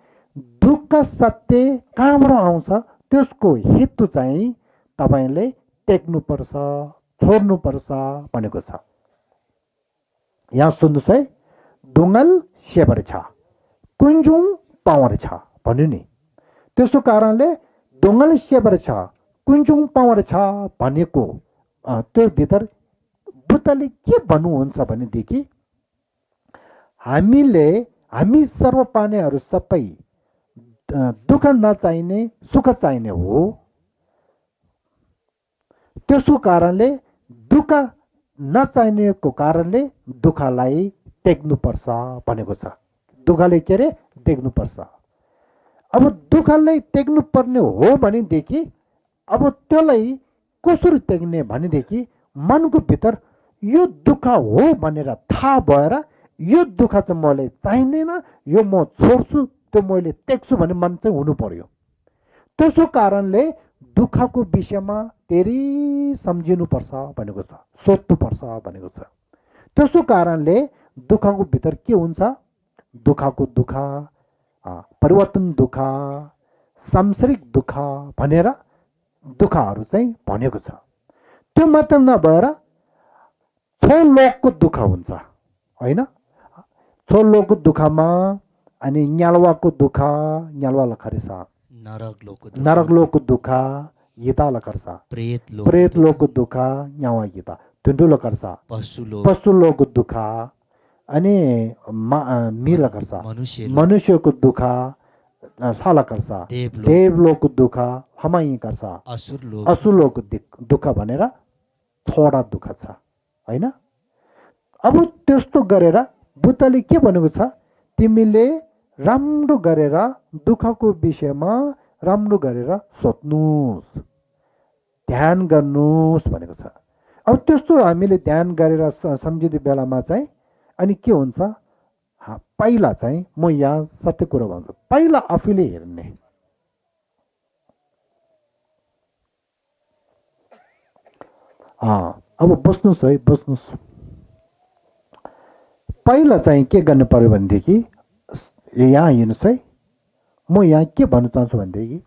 दुःख सत्य कहाँबाट आउँछ त्यसको हेतु चाहिँ तपाईँले टेक्नुपर्छ, छोड्नुपर्छ भनेको छ। यहाँ सुन्नुहोस् है, दुङ्गल सेपर छ, कुञ्जुङ पावर छ भन्यो नि। त्यसो कारणले दुङ्गल सेपर छ, कुञ्जुङ पावर छ भनेको त्यो भित्र बुद्धले के भन्नुहुन्छ भनेदेखि हामी सर्वप्राणीहरू सबै दुःख नचाहिने सुख चाहिने हो। त्यसो कारणले दुःख नचाहिनेको कारणले दुःखलाई टेक्नुपर्छ भनेको छ। दुःखले के अरे टेक्नुपर्छ। अब दुःखलाई टेक्नु पर्ने हो भनेदेखि अब त्यसलाई कसरी टेक्ने भनेदेखि मनको भित्र यो दुःख हो भनेर थाहा भएर यो दुःख चाहिँ मलाई चाहिँदैन, यो म छोड्छु, त्यो मैले टेक्छु भन्ने मन चाहिँ हुनु पर्यो। त्यसो कारणले दुःखको विषयमा धेरै सम्झिनुपर्छ भनेको छ, सोध्नुपर्छ भनेको छ। त्यसो कारणले दुःखको भित्र के हुन्छ, दुःखको दुःख, परिवर्तन दुःख, सांसारिक दुःख भनेर दुःखहरू चाहिँ भनेको छ। त्यो मात्र नभएर छोलोकको दुःख हुन्छ होइन, छोलोकको दुःखमा अनि न्यालवाको दुःख, न्यालवाला खरेछ नरक लोकको दुःख गीताला गर्छ, प्रेत लोकको दुःख न्यावा गीता ठुल्ठुलो गर्छ, पशु लोकको दुःख अनि मिला गर्छ, मनुष्यको दुःख साला गर्छ, देव लोकको दुःख हमाई गर्छ, असुर लोकको दुःख भनेर छोडा दुःख छ होइन। अब त्यस्तो गरेर बुद्धले के भनेको छ, तिमीले राम्रो गरेर दुःखको विषयमा राम्रो गरेर सोध्नुहोस्, ध्यान गर्नुहोस् भनेको छ। अब त्यस्तो हामीले ध्यान गरेर सम्झिने बेलामा चाहिँ अनि के हुन्छ, पहिला चाहिँ म यहाँ सत्य कुरो भन्छु, पहिला आफूले हेर्ने, अब बस्नुहोस् है, बस्नुहोस्। पहिला चाहिँ के गर्नु पर्यो भनेदेखि यहाँ हेर्नुहोस् है, म यहाँ के भन्न चाहन्छु भनेदेखि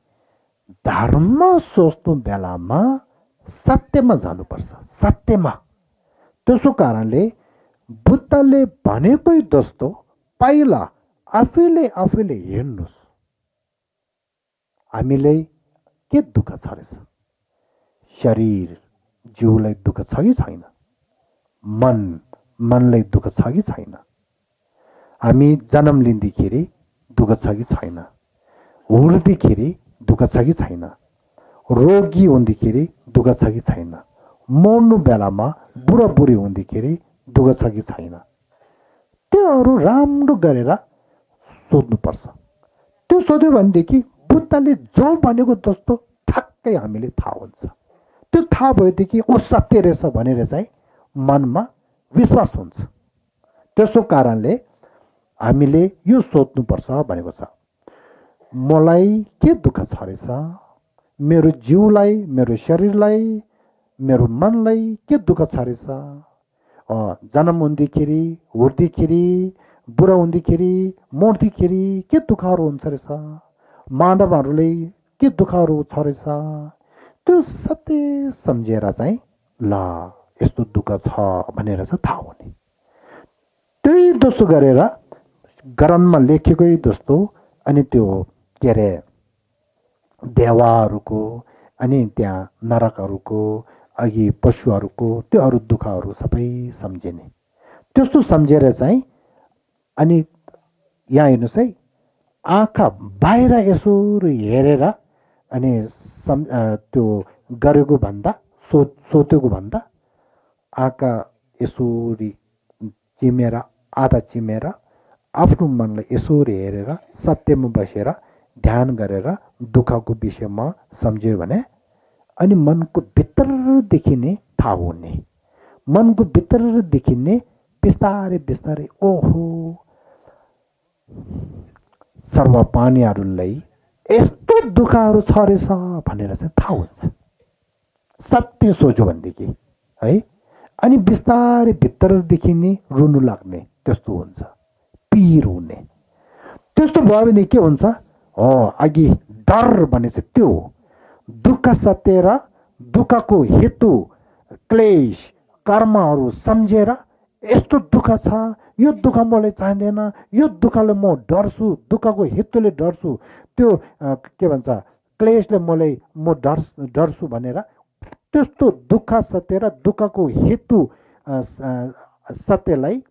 धर्म सोच्नु बेलामा सत्यमा जानुपर्छ, सत्यमा। त्यसो कारणले बुद्धले भनेकै जस्तो पहिला आफैले हेर्नुहोस्, हामीलाई के दुःख छ रहेछ, शरीर जिउलाई दुःख छ कि छैन, मनलाई दुःख छ कि छैन, हामी जन्म लिँदाखेरि दुःख छ कि छैन, हुर्दाखेरि दुःख छ कि छैन, रोगी हुँदाखेरि दुःख छ कि छैन, मर्नु बेलामा बुढाबुढी हुँदाखेरि दुःख छ कि छैन, त्योहरू राम्रो गरेर सोध्नुपर्छ। त्यो सोध्यो भनेदेखि बुद्धले जो भनेको जस्तो ठ्याक्कै हामीले थाहा हुन्छ। त्यो थाहा भएदेखि ओ सत्य रहेछ भनेर चाहिँ मनमा विश्वास हुन्छ। त्यसो कारणले हामीले यो सोध्नुपर्छ भनेको छ, मलाई के दुःख छ रहेछ, मेरो जिउलाई, मेरो शरीरलाई, मेरो मनलाई के दुःख छ रहेछ, जन्म हुँदाखेरि, हुर्दाखेरि, बुढा हुँदाखेरि, मर्दाखेरि के दुःखहरू हुन्छ रहेछ, मानवहरूलाई के दुःखहरू छ रहेछ, त्यो सत्य सम्झेर चाहिँ ल यस्तो दुःख छ भनेर चाहिँ थाहा हुने। त्यही जस्तो गरेर ग्रन्थमा लेखेकै जस्तो अनि त्यो के अरे देवाहरूको अनि त्यहाँ नरकहरूको अघि पशुहरूको त्योहरू दुःखहरू सबै सम्झिने। त्यस्तो सम्झेर चाहिँ अनि यहाँ हेर्नुहोस् है, आँखा बाहिर यसो हेरेर अनि त्यो गरेको भन्दा सोचेको भन्दा आँखा यसरी चिमेर, आधा चिमेर आफ्नो मनलाई यसरी हेरेर सत्यमा बसेर ध्यान गरेर दुःखको विषयमा सम्झ्यो भने अनि मनको भित्रदेखि नै थाहा हुने, मनको भित्रदेखि नै बिस्तारै बिस्तारै ओहो सर्व प्राणीहरूलाई यस्तो दुःखहरू छ रहेछ भनेर चाहिँ थाहा हुन्छ, सत्य सोच्यो भनेदेखि है। अनि बिस्तारै भित्रदेखि नै रुनु लाग्ने, त्यस्तो हुन्छ, पिर हुने। त्यस्तो भयो भने के हुन्छ, अघि डर भने चाहिँ त्यो हो, दुःख सत्य र दुःखको हेतु क्लेश कर्महरू सम्झेर यस्तो दुःख छ, यो दुःख मलाई चाहिँदैन, यो दुःखले म डर्छु, दुःखको हेतुले डर्छु, त्यो के भन्छ क्लेशले म डर्छु भनेर त्यस्तो दुःख सत्य र दुःखको हेतु सत्यलाई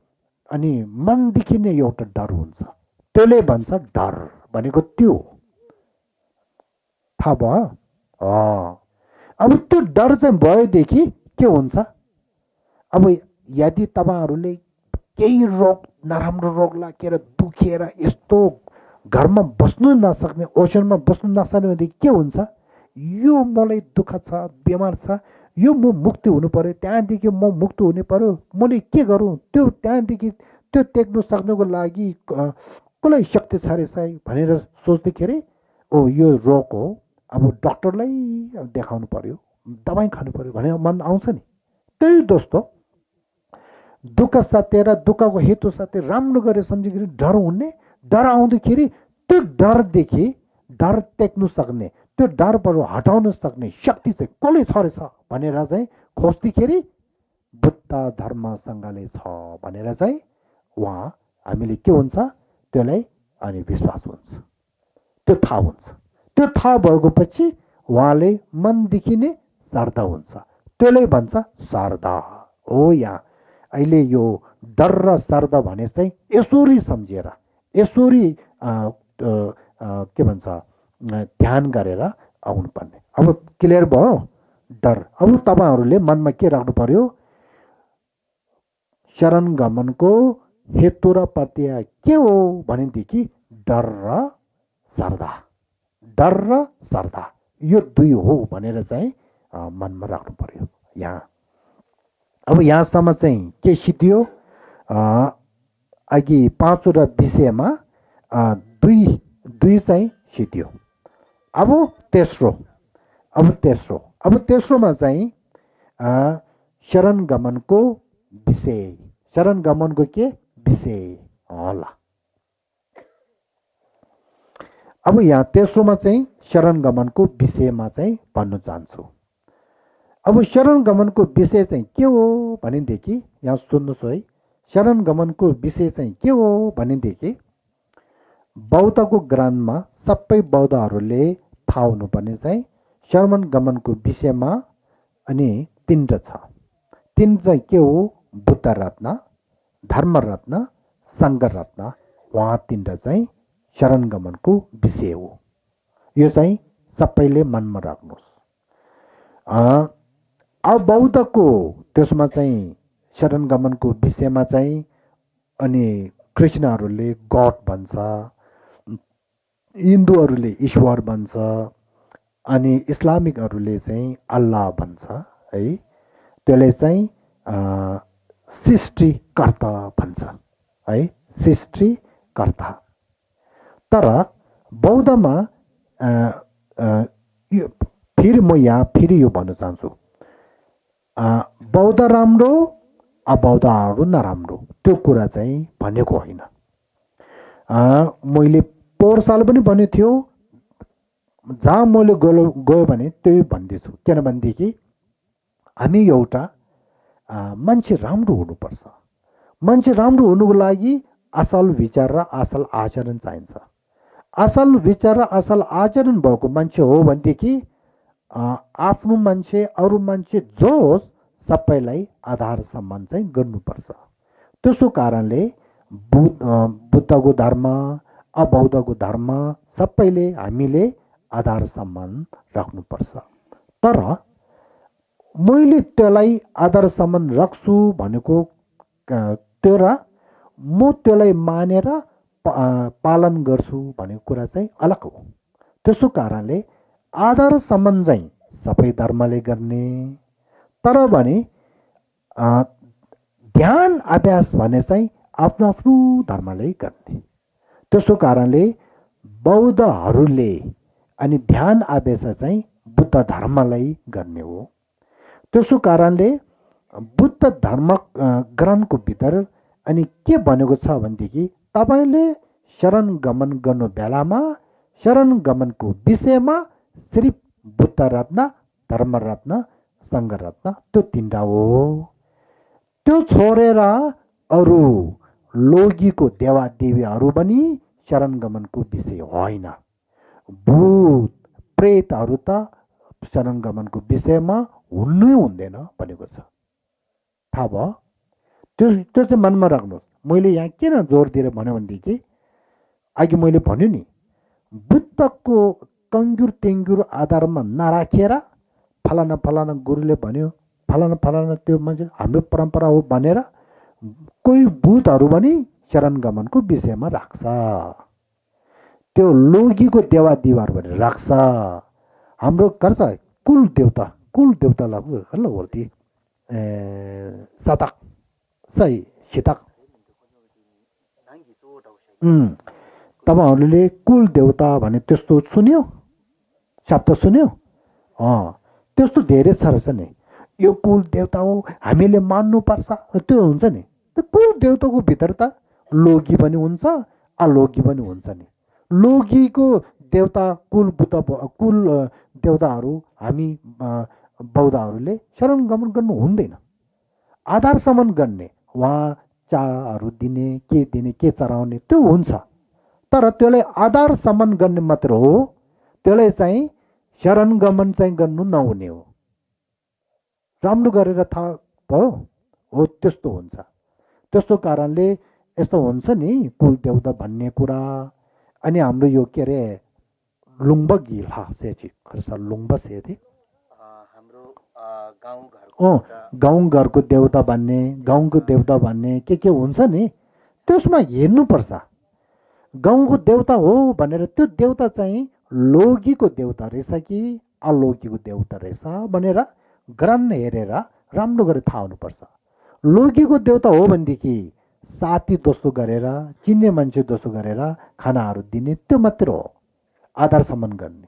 अनि मनदेखि नै एउटा डर हुन्छ, त्यसले भन्छ डर भनेको त्यो थाहा भयो। अब त्यो डर चाहिँ भएदेखि के हुन्छ, अब यदि तपाईँहरूले केही रोग, नराम्रो रोग लागेर दुखेर यस्तो घरमा बस्नु नसक्ने, ओछ्यानमा बस्नु नसक्ने भनेदेखि के हुन्छ, यो मलाई दुःख छ, बिमार छ, यो म मुक्ति हुनु पर्यो, त्यहाँदेखि म मुक्त हुनु पर्यो, मैले के गरौँ, त्यो त्यहाँदेखि त्यो टेक्नु सक्नुको लागि कसलाई शक्ति छ रहेछ भनेर सोच्दाखेरि ओ यो रोग हो, अब डक्टरलाई देखाउनु पर्यो, दबाई खानु पर्यो भने मन आउँछ नि। त्यही जस्तो दुःख साथै र दुःखको हेतु साथै राम्रो गरेर सम्झिकरी डर हुने, डर आउँदाखेरि त्यो डरदेखि डर टेक्नु सक्ने, त्यो डरबाट हटाउन सक्ने शक्ति चाहिँ कसले छरेछ भनेर चाहिँ खोज्दाखेरि बुद्ध धर्मसँगले छ भनेर चाहिँ उहाँ हामीले के हुन्छ त्यसलाई अनि विश्वास हुन्छ, त्यो थाहा हुन्छ। त्यो थाहा भएको पछि उहाँले मनदेखि नै श्रद्धा हुन्छ, त्यसलाई भन्छ श्रद्धा हो। यहाँ अहिले यो डर र श्रद्धा भने चाहिँ यसरी सम्झेर यसरी के भन्छ ध्यान गरेर आउनुपर्ने। अब क्लियर भयो डर। अब तपाईँहरूले मनमा के राख्नु पर्यो, शरण गमनको हेतु र प्रत्यय के हो भनेदेखि डर र श्रद्धा, डर र श्रद्धा यो दुई हो भनेर चाहिँ मनमा राख्नु पर्यो यहाँ। अब यहाँसम्म चाहिँ के सिद्धियो, अघि पाँचवटा विषयमा दुई चाहिँ सिद्धियो। अब तेस्रोमा चाहिँ शरण गमनको विषय, शरण गमनको के विषय होला। अब यहाँ तेस्रोमा चाहिँ शरण गमनको विषयमा चाहिँ भन्न चाहन्छु। अब शरण गमनको विषय चाहिँ के हो भनेदेखि यहाँ सुन्नुहोस् है, शरण गमनको विषय चाहिँ के हो भनेदेखि बौद्धको ग्रन्थमा सबै बौद्धहरूले थाहा हुनुपर्ने चाहिँ शरण गमनको विषयमा अनि तीनवटा छ। तीन चाहिँ के हो, बुद्ध रत्न, धर्म रत्न, सङ्घ रत्न, उहाँ तीनवटा चाहिँ शरण गमनको विषय हो। यो चाहिँ सबैले मनमा राख्नुहोस्। अब बौद्धको त्यसमा चाहिँ शरण गमनको विषयमा चाहिँ अनि कृष्णहरूले गड भन्छ, हिन्दूहरूले ईश्वर भन्छ, अनि इस्लामिकहरूले चाहिँ अल्लाह भन्छ है। त्यसले चाहिँ सृष्टिकर्ता भन्छ है, सृष्टिकर्ता। तर बौद्धमा फेरि म यहाँ फेरि यो भन्न चाहन्छु, बौद्ध राम्रो अबौद्धहरू नराम्रो त्यो कुरा चाहिँ भनेको होइन। मैले पोहोर साल पनि भनेको थियो, जहाँ मैले गयो भने त्यही भन्दैछु। किनभनेदेखि हामी एउटा मान्छे राम्रो हुनुपर्छ। मान्छे राम्रो हुनुको लागि असल विचार र असल आचरण चाहिन्छ। असल विचार र असल आचरण भएको मान्छे हो भनेदेखि आफ्नो मान्छे अरू मान्छे जो होस् सबैलाई आधार सम्मान चाहिँ गर्नुपर्छ। त्यसो कारणले बुद्धको धर्म अबौद्धको धर्म सबैले हामीले आधार सम्मान राख्नुपर्छ। तर मैले त्यसलाई आधार सम्मान राख्छु भनेको तर म त्यसलाई मानेर पालन गर्छु भनेको कुरा चाहिँ अलग हो। त्यसो कारणले आधार सम्मान चाहिँ सबै धर्मले गर्ने, तर भने ध्यान अभ्यास भने चाहिँ आफ्नो आफ्नो धर्मले गर्ने। त्यसो कारणले बौद्धहरूले अनि ध्यान अभ्यास चाहिँ बुद्ध धर्मलाई गर्ने हो। त्यसो कारणले बुद्ध धर्म ग्रन्थको भित्र अनि के भनेको छ भनेदेखि तपाईँले शरण गमन गर्नु बेलामा शरण गमनको विषयमा सिर्फ बुद्ध रत्न, धर्म रत्न, सङ्घ रत्न त्यो तिनवटा हो। त्यो छोडेर अरू लोगीको देवादेवीहरू पनि शरण गमनको विषय होइन। भूत प्रेतहरू त शरण गमनको विषयमा हुनै हुँदैन भनेको छ। थाहा भयो? त्यो चाहिँ मनमा राख्नुहोस्। मैले यहाँ किन जोड दिएर भन्यो भनेदेखि अघि मैले भन्यो नि, बुद्धको कङ्गुर टेङ्गुर आधारमा नराखेर फलाना फलाना गुरुले भन्यो, फलाना फलाना त्यो मान्छे हाम्रो परम्परा हो भनेर कोही भूतहरू पनि शरण गमनको विषयमा राख्छ। त्यो लोगीको देवादेवीहरू भनेर राख्छ। हाम्रो गर्छ कुल देवतालाई हल्ल होर्ती सतक सही सितक तपाईँहरूले कुल देवता भने त्यस्तो सुन्यो शब्द सुन्यो? त्यस्तो धेरै छ रहेछ नि। यो कुल देवता हो, हामीले मान्नुपर्छ, त्यो हुन्छ नि। त्यो कुल देवताको भित्र त लोगी पनि हुन्छ, अलोगी पनि हुन्छ नि। लोगीको देवता कुल देवताहरू हामी बौद्धहरूले शरण गमन गर्नु हुँदैन। आधारसम्म गर्ने, उहाँ चाहरू दिने, के चढाउने त्यो हुन्छ, तर त्यसलाई आधारसम्म गर्ने मात्र हो, त्यसलाई चाहिँ शरण गमन चाहिँ गर्नु नहुने हो। राम्रो गरेर थाहा भयो हो, त्यस्तो हुन्छ। त्यस्तो कारणले यस्तो हुन्छ नि कुल देवता भन्ने कुरा। अनि हाम्रो यो के अरे लुम्ब गिला सेची खर्च लुम्ब सेथे हाम्रो गाउँघरको देवता भन्ने, गाउँको देवता भन्ने के हुन्छ नि, त्यसमा हेर्नुपर्छ। गाउँको देवता हो भनेर त्यो देवता चाहिँ लोगीको देवता रहेछ कि अलोगीको देवता रहेछ भनेर ग्राम हेरेर राम्रो गरेर थाहा हुनुपर्छ। लोगीको देवता हो भनेदेखि साथी दोस्तो गरेर, चिन्ने मान्छे दोस्तो गरेर खानाहरू दिने, त्यो मात्र हो आधारसम्म गर्ने।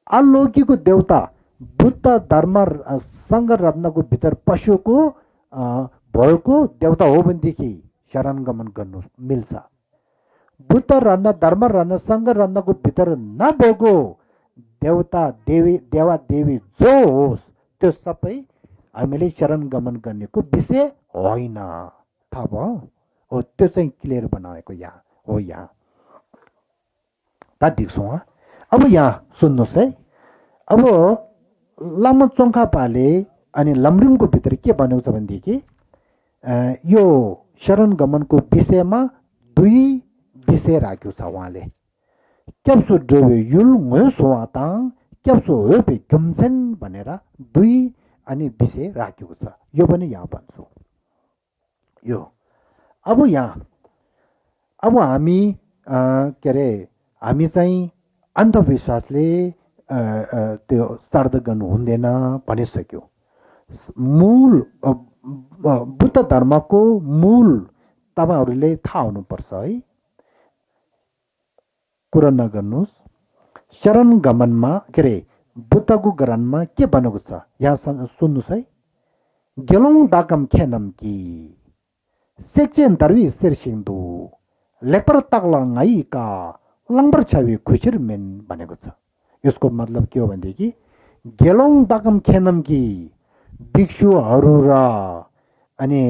अलोगीको देवता बुद्ध धर्म सङ्घ रत्नको भित्र पशुको भएको देवता हो भनेदेखि शरण गमन गर्नु मिल्छ। बुद्ध रत्न धर्म रत्न सङ्घ रत्नको भित्र नभएको देवता देवा देवी जो होस् त्यो सबै हामीले शरण गमन गर्नेको विषय होइन। थाहा भयो हो, त्यो चाहिँ क्लियर बनाएको यहाँ हो। यहाँ त देख्छौँ। अब यहाँ सुन्नुहोस् है, अब लामा चोङ्खापाले अनि लमरिङको भित्र के भनेको छ भनेदेखि यो शरण गमनको विषयमा दुई विषय राख्यो छ उहाँले। क्याप्सो डोबे युल गयो सोताङ क्याप्सो हो पे गम्सेन भनेर दुई अनि विषय राखेको छ। यो पनि यहाँ भन्छु। यो अब यहाँ अब हामी के अरे हामी चाहिँ अन्धविश्वासले त्यो श्राद्ध गर्नु हुँदैन भनिसक्यो। मूल बुद्ध धर्मको मूल तपाईँहरूले थाहा हुनुपर्छ है, कुरा नगर्नुहोस्। शरण गमनमा के अरे बुद्धको ग्रन्थमा के भनेको छ यहाँ सुन्नुहोस् है। गेलोङ दाकम खेनम कि सेक्चेन दर्वी सिरसिङदु लेपर तक्लङाई का लङ्बर छवि खुसिर मेन भनेको छ। यसको मतलब के हो भनेदेखि गेलोङ दाकम खेनम कि भिक्षुहरू र अनि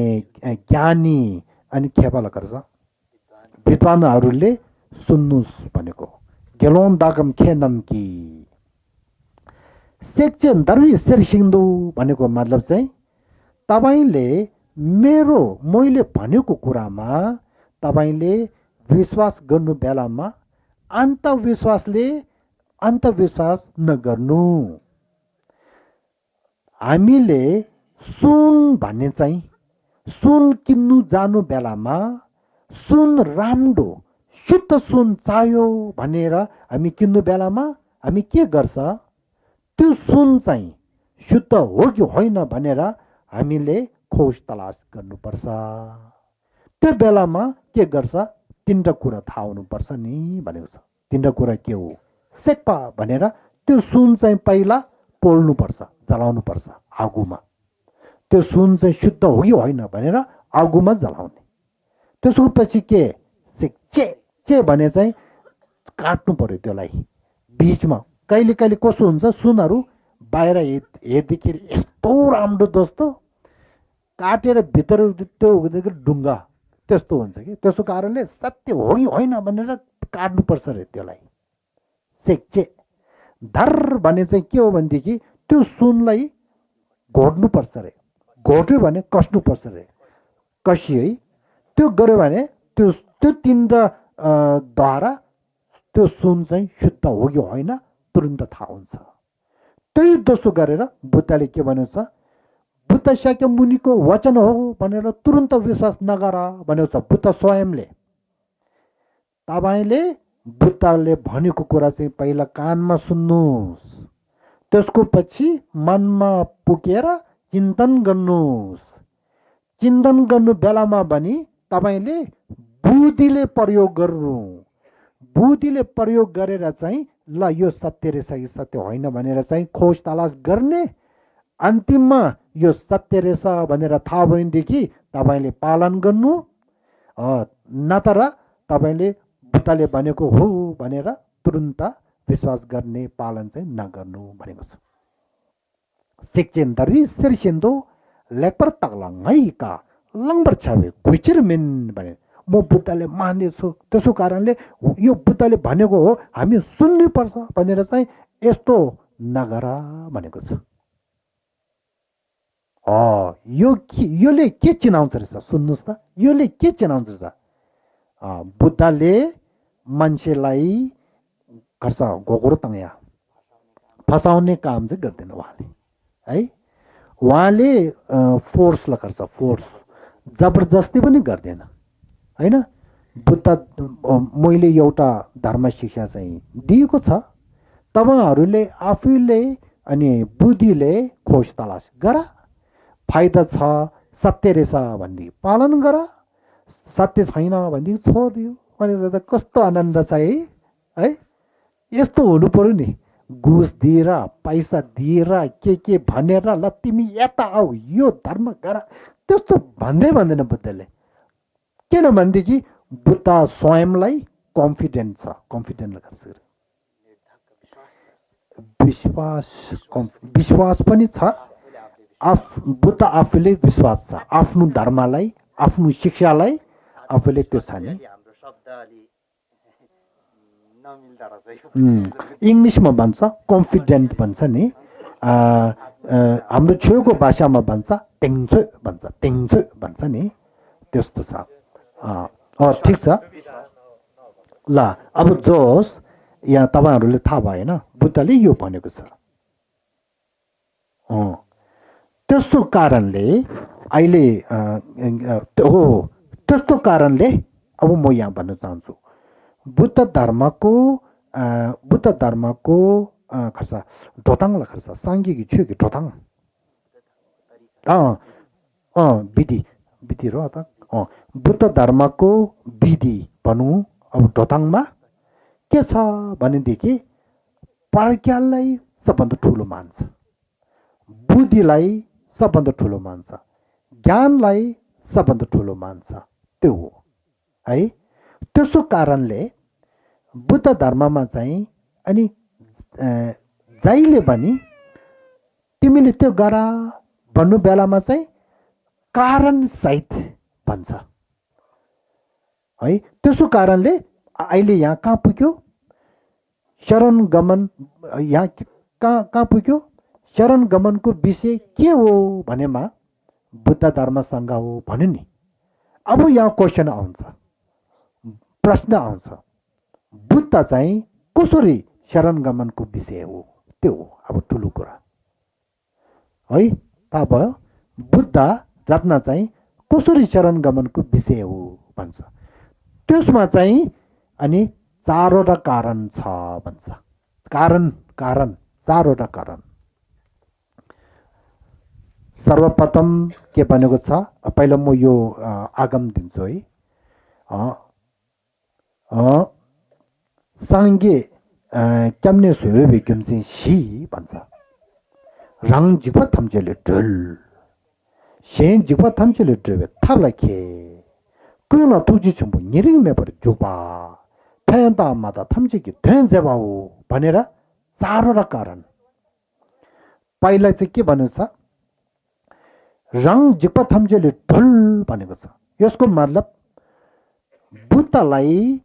ज्ञानी अनि खेपाल गर्छ विद्वानहरूले सुन्नुहोस् भनेको। गेलोङ दाकम खेनम कि सेक्चेन दर्वी सिरसिङदु भनेको मतलब चाहिँ तपाईँले मैले भनेको कुरामा तपाईँले विश्वास गर्नु बेलामा अन्धविश्वास नगर्नु। हामीले सुन भन्ने चाहिँ सुन किन्नु जानु बेलामा सुन राम्रो शुद्ध सुन चाहियो भनेर हामी किन्नु बेलामा हामी के गर्छ, त्यो सुन चाहिँ शुद्ध हो कि होइन भनेर हामीले खोज तलास गर्नुपर्छ। त्यो बेलामा के गर्छ, तिनवटा कुरा थाहा हुनुपर्छ नि भनेको छ। तिनवटा कुरा के हो, सेक्पा भनेर त्यो सुन चाहिँ पहिला पोल्नुपर्छ, जलाउनुपर्छ आगोमा। त्यो सुन चाहिँ शुद्ध हो कि होइन भनेर आगोमा जलाउने। त्यसको पछि के चे भने चाहिँ काट्नु पर्यो त्यसलाई बिचमा। कहिले कहिले कस्तो हुन्छ सुनहरू बाहिर हेर्दाखेरि यस्तो राम्रो दोस्तो, काटेर भित्र त्यो ढुङ्गा त्यस्तो हुन्छ कि। त्यसको कारणले सत्य हो कि होइन भनेर काट्नुपर्छ अरे त्यसलाई। सेक्चे धर भने चाहिँ के हो भनेदेखि त्यो सुनलाई घोट्नुपर्छ अरे। घोट्यो भने कस्नुपर्छ अरे, कसी है। त्यो गऱ्यो भने त्यो तिनवटा द्वारा त्यो सुन चाहिँ शुद्ध हो कि होइन तुरुन्त थाहा हुन्छ। त्यही दोस्रो गरेर बुद्धले के भनेको छ, बुद्ध शाक्य मुनिको वचन हो भनेर तुरुन्त विश्वास नगर भनेको छ बुद्ध स्वयंले। तपाईँले बुद्धले भनेको कुरा चाहिँ पहिला कानमा सुन्नुहोस्, त्यसको पछि मनमा पुगेर चिन्तन गर्नुहोस्। चिन्तन गर्नु बेलामा पनि तपाईँले बुद्धिले प्रयोग गर्नु। बुद्धिले प्रयोग गरेर चाहिँ ल यो सत्य रहेछ कि सत्य होइन भनेर चाहिँ खोज तलास गर्ने, अन्तिममा यो सत्य रहेछ भनेर थाहा भएदेखि तपाईँले पालन गर्नु, नत्र तपाईँले बुद्धले भनेको हो भनेर तुरुन्त विश्वास गर्ने, पालन चाहिँ नगर्नु भनेको छ। सेक्चेन्दरी सिर्सेन्दो लेपर तग्लङ्गैका लङ्बर छावे घुचिरमेन भने म बुद्धले मान्नेछु, त्यसो कारणले यो बुद्धले भनेको हो हामी सुन्नुपर्छ भनेर चाहिँ यस्तो नगर भनेको छ। योले के चिनाउँछ रहेछ सुन्नुहोस् त, योले के चिनाउँछ रहेछ? बुद्धले मान्छेलाई खर्च घोगरो तङ्या फसाउने काम चाहिँ गर्दैन उहाँले है। उहाँले फोर्सलाई गर्छ, फोर्स जबरजस्ती पनि गर्दैन होइन। बुद्ध मैले एउटा धर्म शिक्षा चाहिँ दिएको छ, तपाईँहरूले आफैले अनि बुद्धिले खोज तलास गर, फाइदा छ सत्य रहेछ भनेदेखि पालन गर, सत्य छैन भनेदेखि छोडिदियो भनेर त कस्तो आनन्द छ है। यस्तो हुनु पर्यो नि, घुस दिएर पैसा दिएर के भनेर ल तिमी यता आऊ यो धर्म गर, त्यस्तो भन्दैन बुद्धले। किनभनेदेखि बुद्ध स्वयंलाई कन्फिडेन्ट छ, कन्फिडेन्ट गर्छ, विश्वास पनि छ। बुद्ध आफूले विश्वास छ, आफ्नो धर्मलाई आफ्नो शिक्षालाई आफूले त्यो छ नि। इङ्ग्लिसमा भन्छ कन्फिडेन्ट भन्छ नि, हाम्रो छेउको भाषामा भन्छ तेङ्छु भन्छ नि, त्यस्तो छ। ठिक छ ल। अब जोस् यहाँ तपाईँहरूले थाहा भएन बुद्धले यो भनेको छ। त्यस्तो कारणले अहिले त्यस्तो कारणले अब म यहाँ भन्न चाहन्छु बुद्ध धर्मको खर्च ढोताङलाई खर्च साङ्गिक छु कि ढोताङ विधि र त बुद्ध धर्मको विधि भनौँ अब ढोताङमा के छ भनेदेखि प्रज्ञालाई सबभन्दा ठुलो मान्छ, बुद्धिलाई सबभन्दा ठुलो मान्छ, ज्ञानलाई सबभन्दा ठुलो मान्छ, त्यो हो है। त्यसो कारणले बुद्ध धर्ममा चाहिँ अनि जहिले पनि तिमीले त्यो गर भन्नु बेलामा चाहिँ कारण सहित भन्छ है। त्यसो कारणले अहिले यहाँ कहाँ पुग्यो शरण गमन, यहाँ कहाँ पुग्यो शरण गमनको विषय के हो भनेमा बुद्ध धर्मसँग हो भन्यो नि। अब यहाँ क्वेसन आउँछ, प्रश्न आउँछ, बुद्ध चाहिँ कसरी शरण गमनको विषय हो, त्यो हो अब ठुलो कुरा है। थाहा भयो बुद्ध रत्न चाहिँ कसरी शरण गमनको विषय हो भन्छ। त्यसमा चाहिँ अनि चारवटा कारण छ भन्छ, कारण चारवटा कारण। सर्वप्रथम के भनेको छ, पहिला म यो आगम दिन्छु है। साङ्गे क्याम्ने सुयो भिक्यम चाहिँ सी भन्छ, राङ जिग्वा थम्चेले ढुल सेन जिग्वा थम्चेले ढुल थाप्लाई खे कुला तुजी छम्बु निरिङ मेपर जुबा फ्यान्ता माता थम्चे कि ध्यान जेबाउ भनेर चारवटा कारण। पहिला चाहिँ के भनेको छ, रङ जिग्वा थम्चेले ढुल भनेको छ। यसको मतलब बुद्धलाई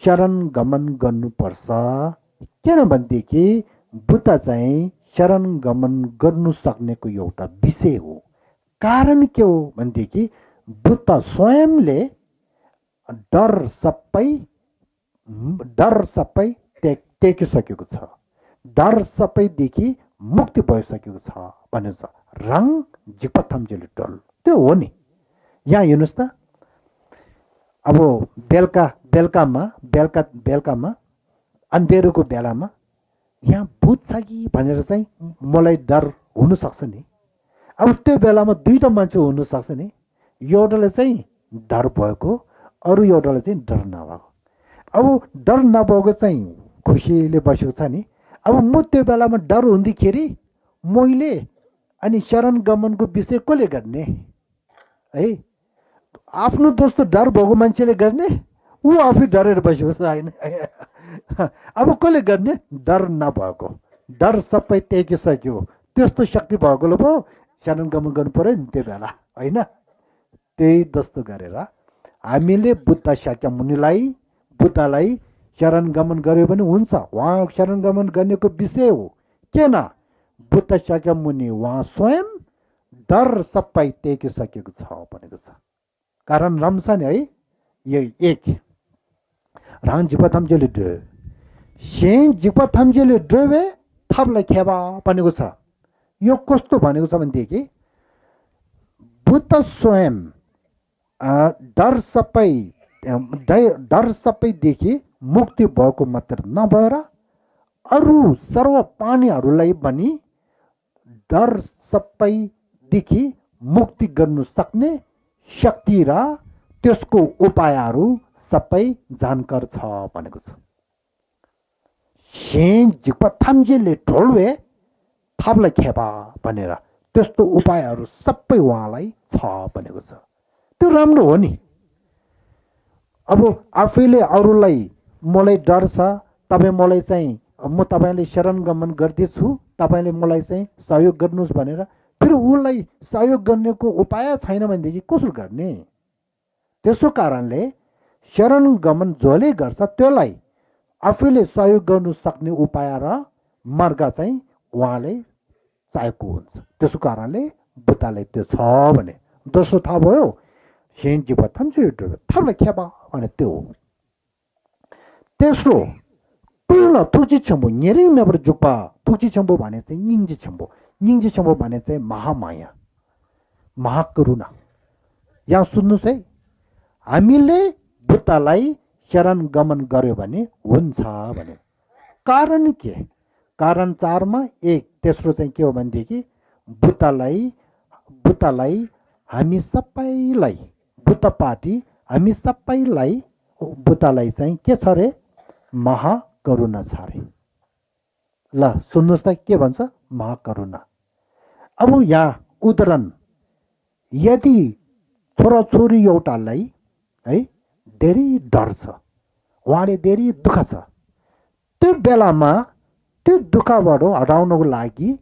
शरण गमन गर्नुपर्छ, किनभनेदेखि बुद्ध चाहिँ शरण गमन गर्नु सक्नेको एउटा विषय हो। कारण के हो भनेदेखि बुद्ध स्वयंले डर सबै टेकिसकेको छ, डर सबैदेखि मुक्ति भइसकेको छ भनेको छ। रङ जिग्वा थम्चेले ढुल त्यो हो नि। यहाँ हेर्नुहोस् त, अब बेलुकामा अन्धेरोको बेलामा यहाँ भूत छ कि भनेर चाहिँ मलाई डर हुनसक्छ नि। अब त्यो बेलामा दुईवटा मान्छे हुनसक्छ नि, एउटाले चाहिँ डर भएको, अरू एउटाले चाहिँ डर नभएको। अब डर नभएको चाहिँ खुसीले बसेको छ नि। अब म त्यो बेलामा डर हुँदाखेरि मैले अनि शरण गमनको विषय कसले गर्ने है? आफ्नो दोस्त डर भएको मान्छेले गर्ने, ऊ आफै डरेर बसेको छ होइन। अब कसले गर्ने? डर नभएको, डर सबै टेकिसक्यो, त्यस्तो शक्ति भएकोले पो शरण गमन गर्नु पर्यो नि त्यो बेला होइन। त्यही जस्तो गरेर हामीले बुद्ध शाक्यमुनिलाई बुद्धलाई शरण गमन गर्यो भने हुन्छ। उहाँ शरण गमन गर्नेको विषय हो किन? बुद्ध शाक्यमुनि उहाँ स्वयं डर सबै टेकिसकेको छ भनेको छ। कारण रम्छ नि है, यही एक रान जिपा थाम्जेले डो सेन जिपा थाम्जेले डोवे थपलाई खेबा भनेको छ। यो कस्तो भनेको छ भनेदेखि बुद्ध स्वयं डर सबैदेखि मुक्ति भएको मात्र नभएर अरू सर्व प्राणीहरूलाई पनि डर सबैदेखि मुक्ति गर्नु सक्ने शक्ति र त्यसको उपायहरू सबै जानकार छ भनेको छ। सेन जिक्पा थाम्जेले ढोल्वे थाप्लाई खेपा भनेर त्यस्तो उपायहरू सबै उहाँलाई छ भनेको छ। त्यो राम्रो हो नि। अब आफैले अरूलाई मलाई डर छ, तपाईँ मलाई चाहिँ म तपाईँले शरण गमन गर्दैछु, तपाईँले मलाई चाहिँ सहयोग गर्नुहोस् भनेर फेरि उसलाई सहयोग गर्नेको उपाय छैन भनेदेखि कसो गर्ने? त्यसो कारणले शरण गमन जसले गर्छ त्यसलाई आफैले सहयोग गर्नु सक्ने उपाय र मार्ग चाहिँ उहाँले चाहेको हुन्छ। त्यसो कारणले बुद्धले त्यो छ भने। दोस्रो थाहा भयो सेन जिपा थाम्जे थाप्लाई खेपा भने त्यो हो। तेस्रो टुल तुची छम्बो नेरे मेबर जुपा तुची छम्बो भने चाहिँ निङ्जी छम्बो। निङ्जी छम्बो भने चाहिँ महामाया, महाकरुणा। यहाँ सुन्नुहोस् है, हामीले बुद्धलाई शरण गमन गर्यो भने हुन्छ भने। कारण के? कारण 4 एक तेस्रो चाहिँ के हो भनेदेखि बुद्धलाई हामी सबैलाई बुद्ध पार्टी हामी सबैलाई बुद्धलाई चाहिँ के छ रे? महाकरुणा छ रे। ल सुन्नुहोस् त के भन्छ? महाकरुणा। अब यहाँ उदाहरण, यदि छोराछोरी एउटालाई है धेरै डर छ, उहाँले धेरै दुःख छ, त्यो बेलामा त्यो दुःखबाट हटाउनको लागि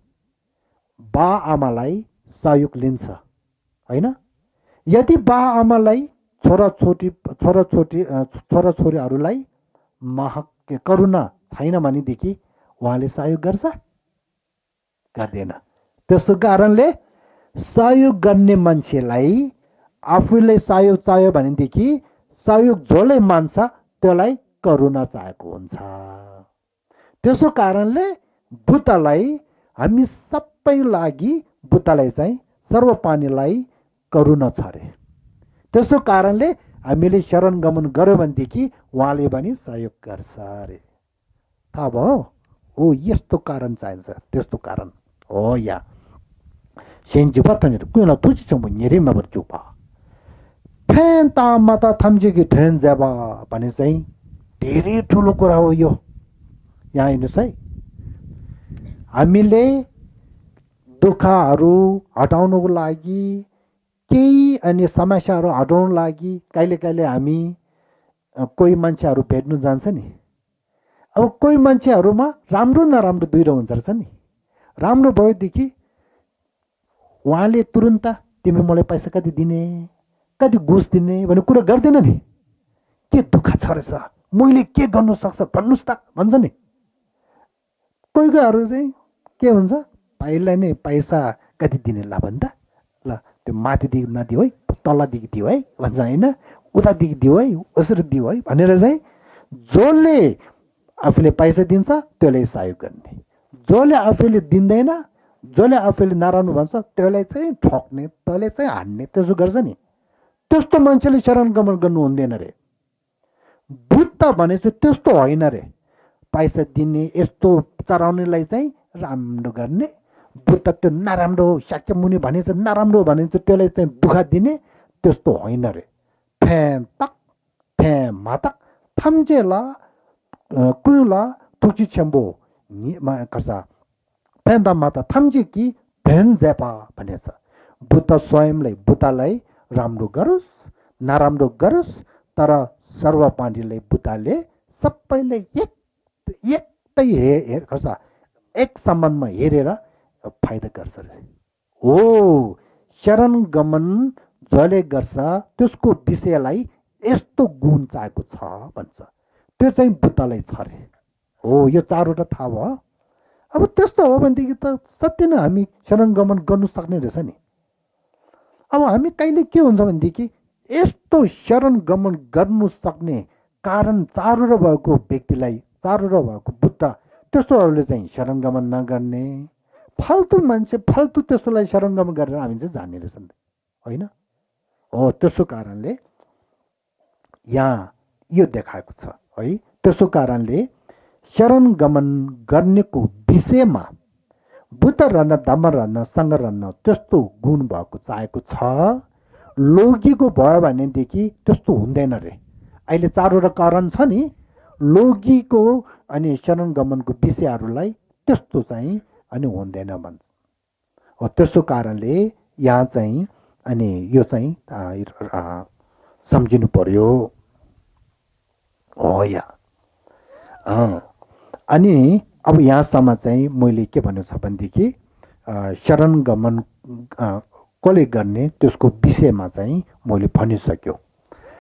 बा आमालाई सहयोग लिन्छ होइन। यदि बा आमालाई छोराछोरीहरूलाई करुणा छैन भनेदेखि उहाँले सहयोग गर्छ? गर्दैन। त्यसो कारणले सहयोग गर्ने मान्छेलाई आफूले सहयोग चाहियो भनेदेखि सहयोग जसले मान्छ त्यसलाई करुणा चाहेको हुन्छ। त्यसो कारणले बुद्धलाई हामी सबै लागि बुद्धलाई चाहिँ सर्व प्राणीलाई करुणा छ रे। त्यसो कारणले हामीले शरण गमन गर्यो भनेदेखि उहाँले पनि सहयोग गर्छ अरे। थाहा भयो? हो, यस्तो कारण चाहिन्छ, त्यस्तो कारण हो। या सेन्जुपा थाम्जे कुना तुची छम्बो नेरेमा बर्जुपा फेन ता माता थाम्जेकी ठेन जाबा भने चाहिँ धेरै ठुलो कुरा हो यो। यहाँ हेर्नुहोस् है, हामीले दुःखहरू हटाउनको लागि केही अनि समस्याहरू हटाउनको लागि कहिले कहिले हामी कोही मान्छेहरू भेट्नु जान्छ नि। अब कोही मान्छेहरूमा राम्रो नराम्रो दुईवटा हुन्छ रहेछ नि। राम्रो भएदेखि उहाँले तुरुन्त तिमी मलाई पैसा कति दिने, कति घुस दिने भन्ने कुरा गर्दैन नि। के दुःख छ रहेछ, मैले के गर्नु सक्छ भन्नुहोस् त भन्छ नि। कोही कोहीहरू चाहिँ के हुन्छ, पहिला नै पैसा कति दिने ल भन्छ। ल त्यो माथिदेखि नदियो है, तलदेखि दियो है भन्छ होइन, उतादेखि दियो है, उसरी दियो है भनेर चाहिँ जसले आफूले पैसा दिन्छ त्यसले सहयोग गर्ने, जसले आफूले दिँदैन, जसले आफूले नराम्रो भन्छ त्यसलाई चाहिँ ठोक्ने, त्यसले चाहिँ हान्ने, त्यसो गर्छ नि। त्यस्तो मान्छेले शरण गमन गर्नु हुँदैन रे। बुद्ध भनेपछि त्यस्तो होइन रे। पैसा दिने, यस्तो चराउनेलाई चाहिँ राम्रो गर्ने। बुद्ध त्यो नराम्रो शाक्यमुनि भनेछ नराम्रो भनेछ त्यसलाई चाहिँ दुःख दिने, त्यस्तो होइन रे। फ्यान तक फ्यान मातक थाम्जेला कुला tukchi chenpo ni ma karsa penda mata thamji ki den zepa भनेछ बुद्ध स्वयंले बुद्धलाई राम्रो गरोस् नराम्रो गरोस् तर सर्वपाण्डिले बुद्धले सबैले एकै हेर्छ एक सम्बन्धमा हेरेर फाइदा गर्छ हो शरण गमन जसले गर्छ त्यसको विषयलाई यस्तो गुण चाहेको छ भन्छ त्यो चाहिँ बुद्धलाई छ रे हो यो चारवटा थाहा भयो अब त्यस्तो हो भनेदेखि त सत्य नै हामी शरण गमन गर्नु सक्ने रहेछ नि अब हामी कहिले के हुन्छ भनेदेखि यस्तो शरण गमन गर्नु सक्ने कारण चारवटा भएको व्यक्तिलाई चारवटा भएको बुद्ध त्यस्तोहरूले चाहिँ शरण गमन नगर्ने फाल्तु मान्छे फाल्तु त्यस्तोलाई शरण गमन गरेर हामी चाहिँ जाने रहेछन् होइन हो त्यसो कारणले यहाँ यो देखाएको छ है त्यसो कारणले शरण गमन गर्नेको विषयमा बुद्ध रहन धम्म रहन सङ्घ रहन त्यस्तो गुण भएको चाहेको छ लोगीको भयो भनेदेखि त्यस्तो हुँदैन रे अहिले चारवटा कारण छ नि लोगीको अनि शरण गमनको विषयहरूलाई त्यस्तो चाहिँ अनि हुँदैन भन्छ हो त्यसो कारणले यहाँ चाहिँ अनि यो चाहिँ सम्झिनु पर्यो हो या अनि अब यहाँसम्म चाहिँ मैले के भनेको छ भनेदेखि शरण गमन कसले गर्ने त्यसको विषयमा चाहिँ मैले भनिसक्यो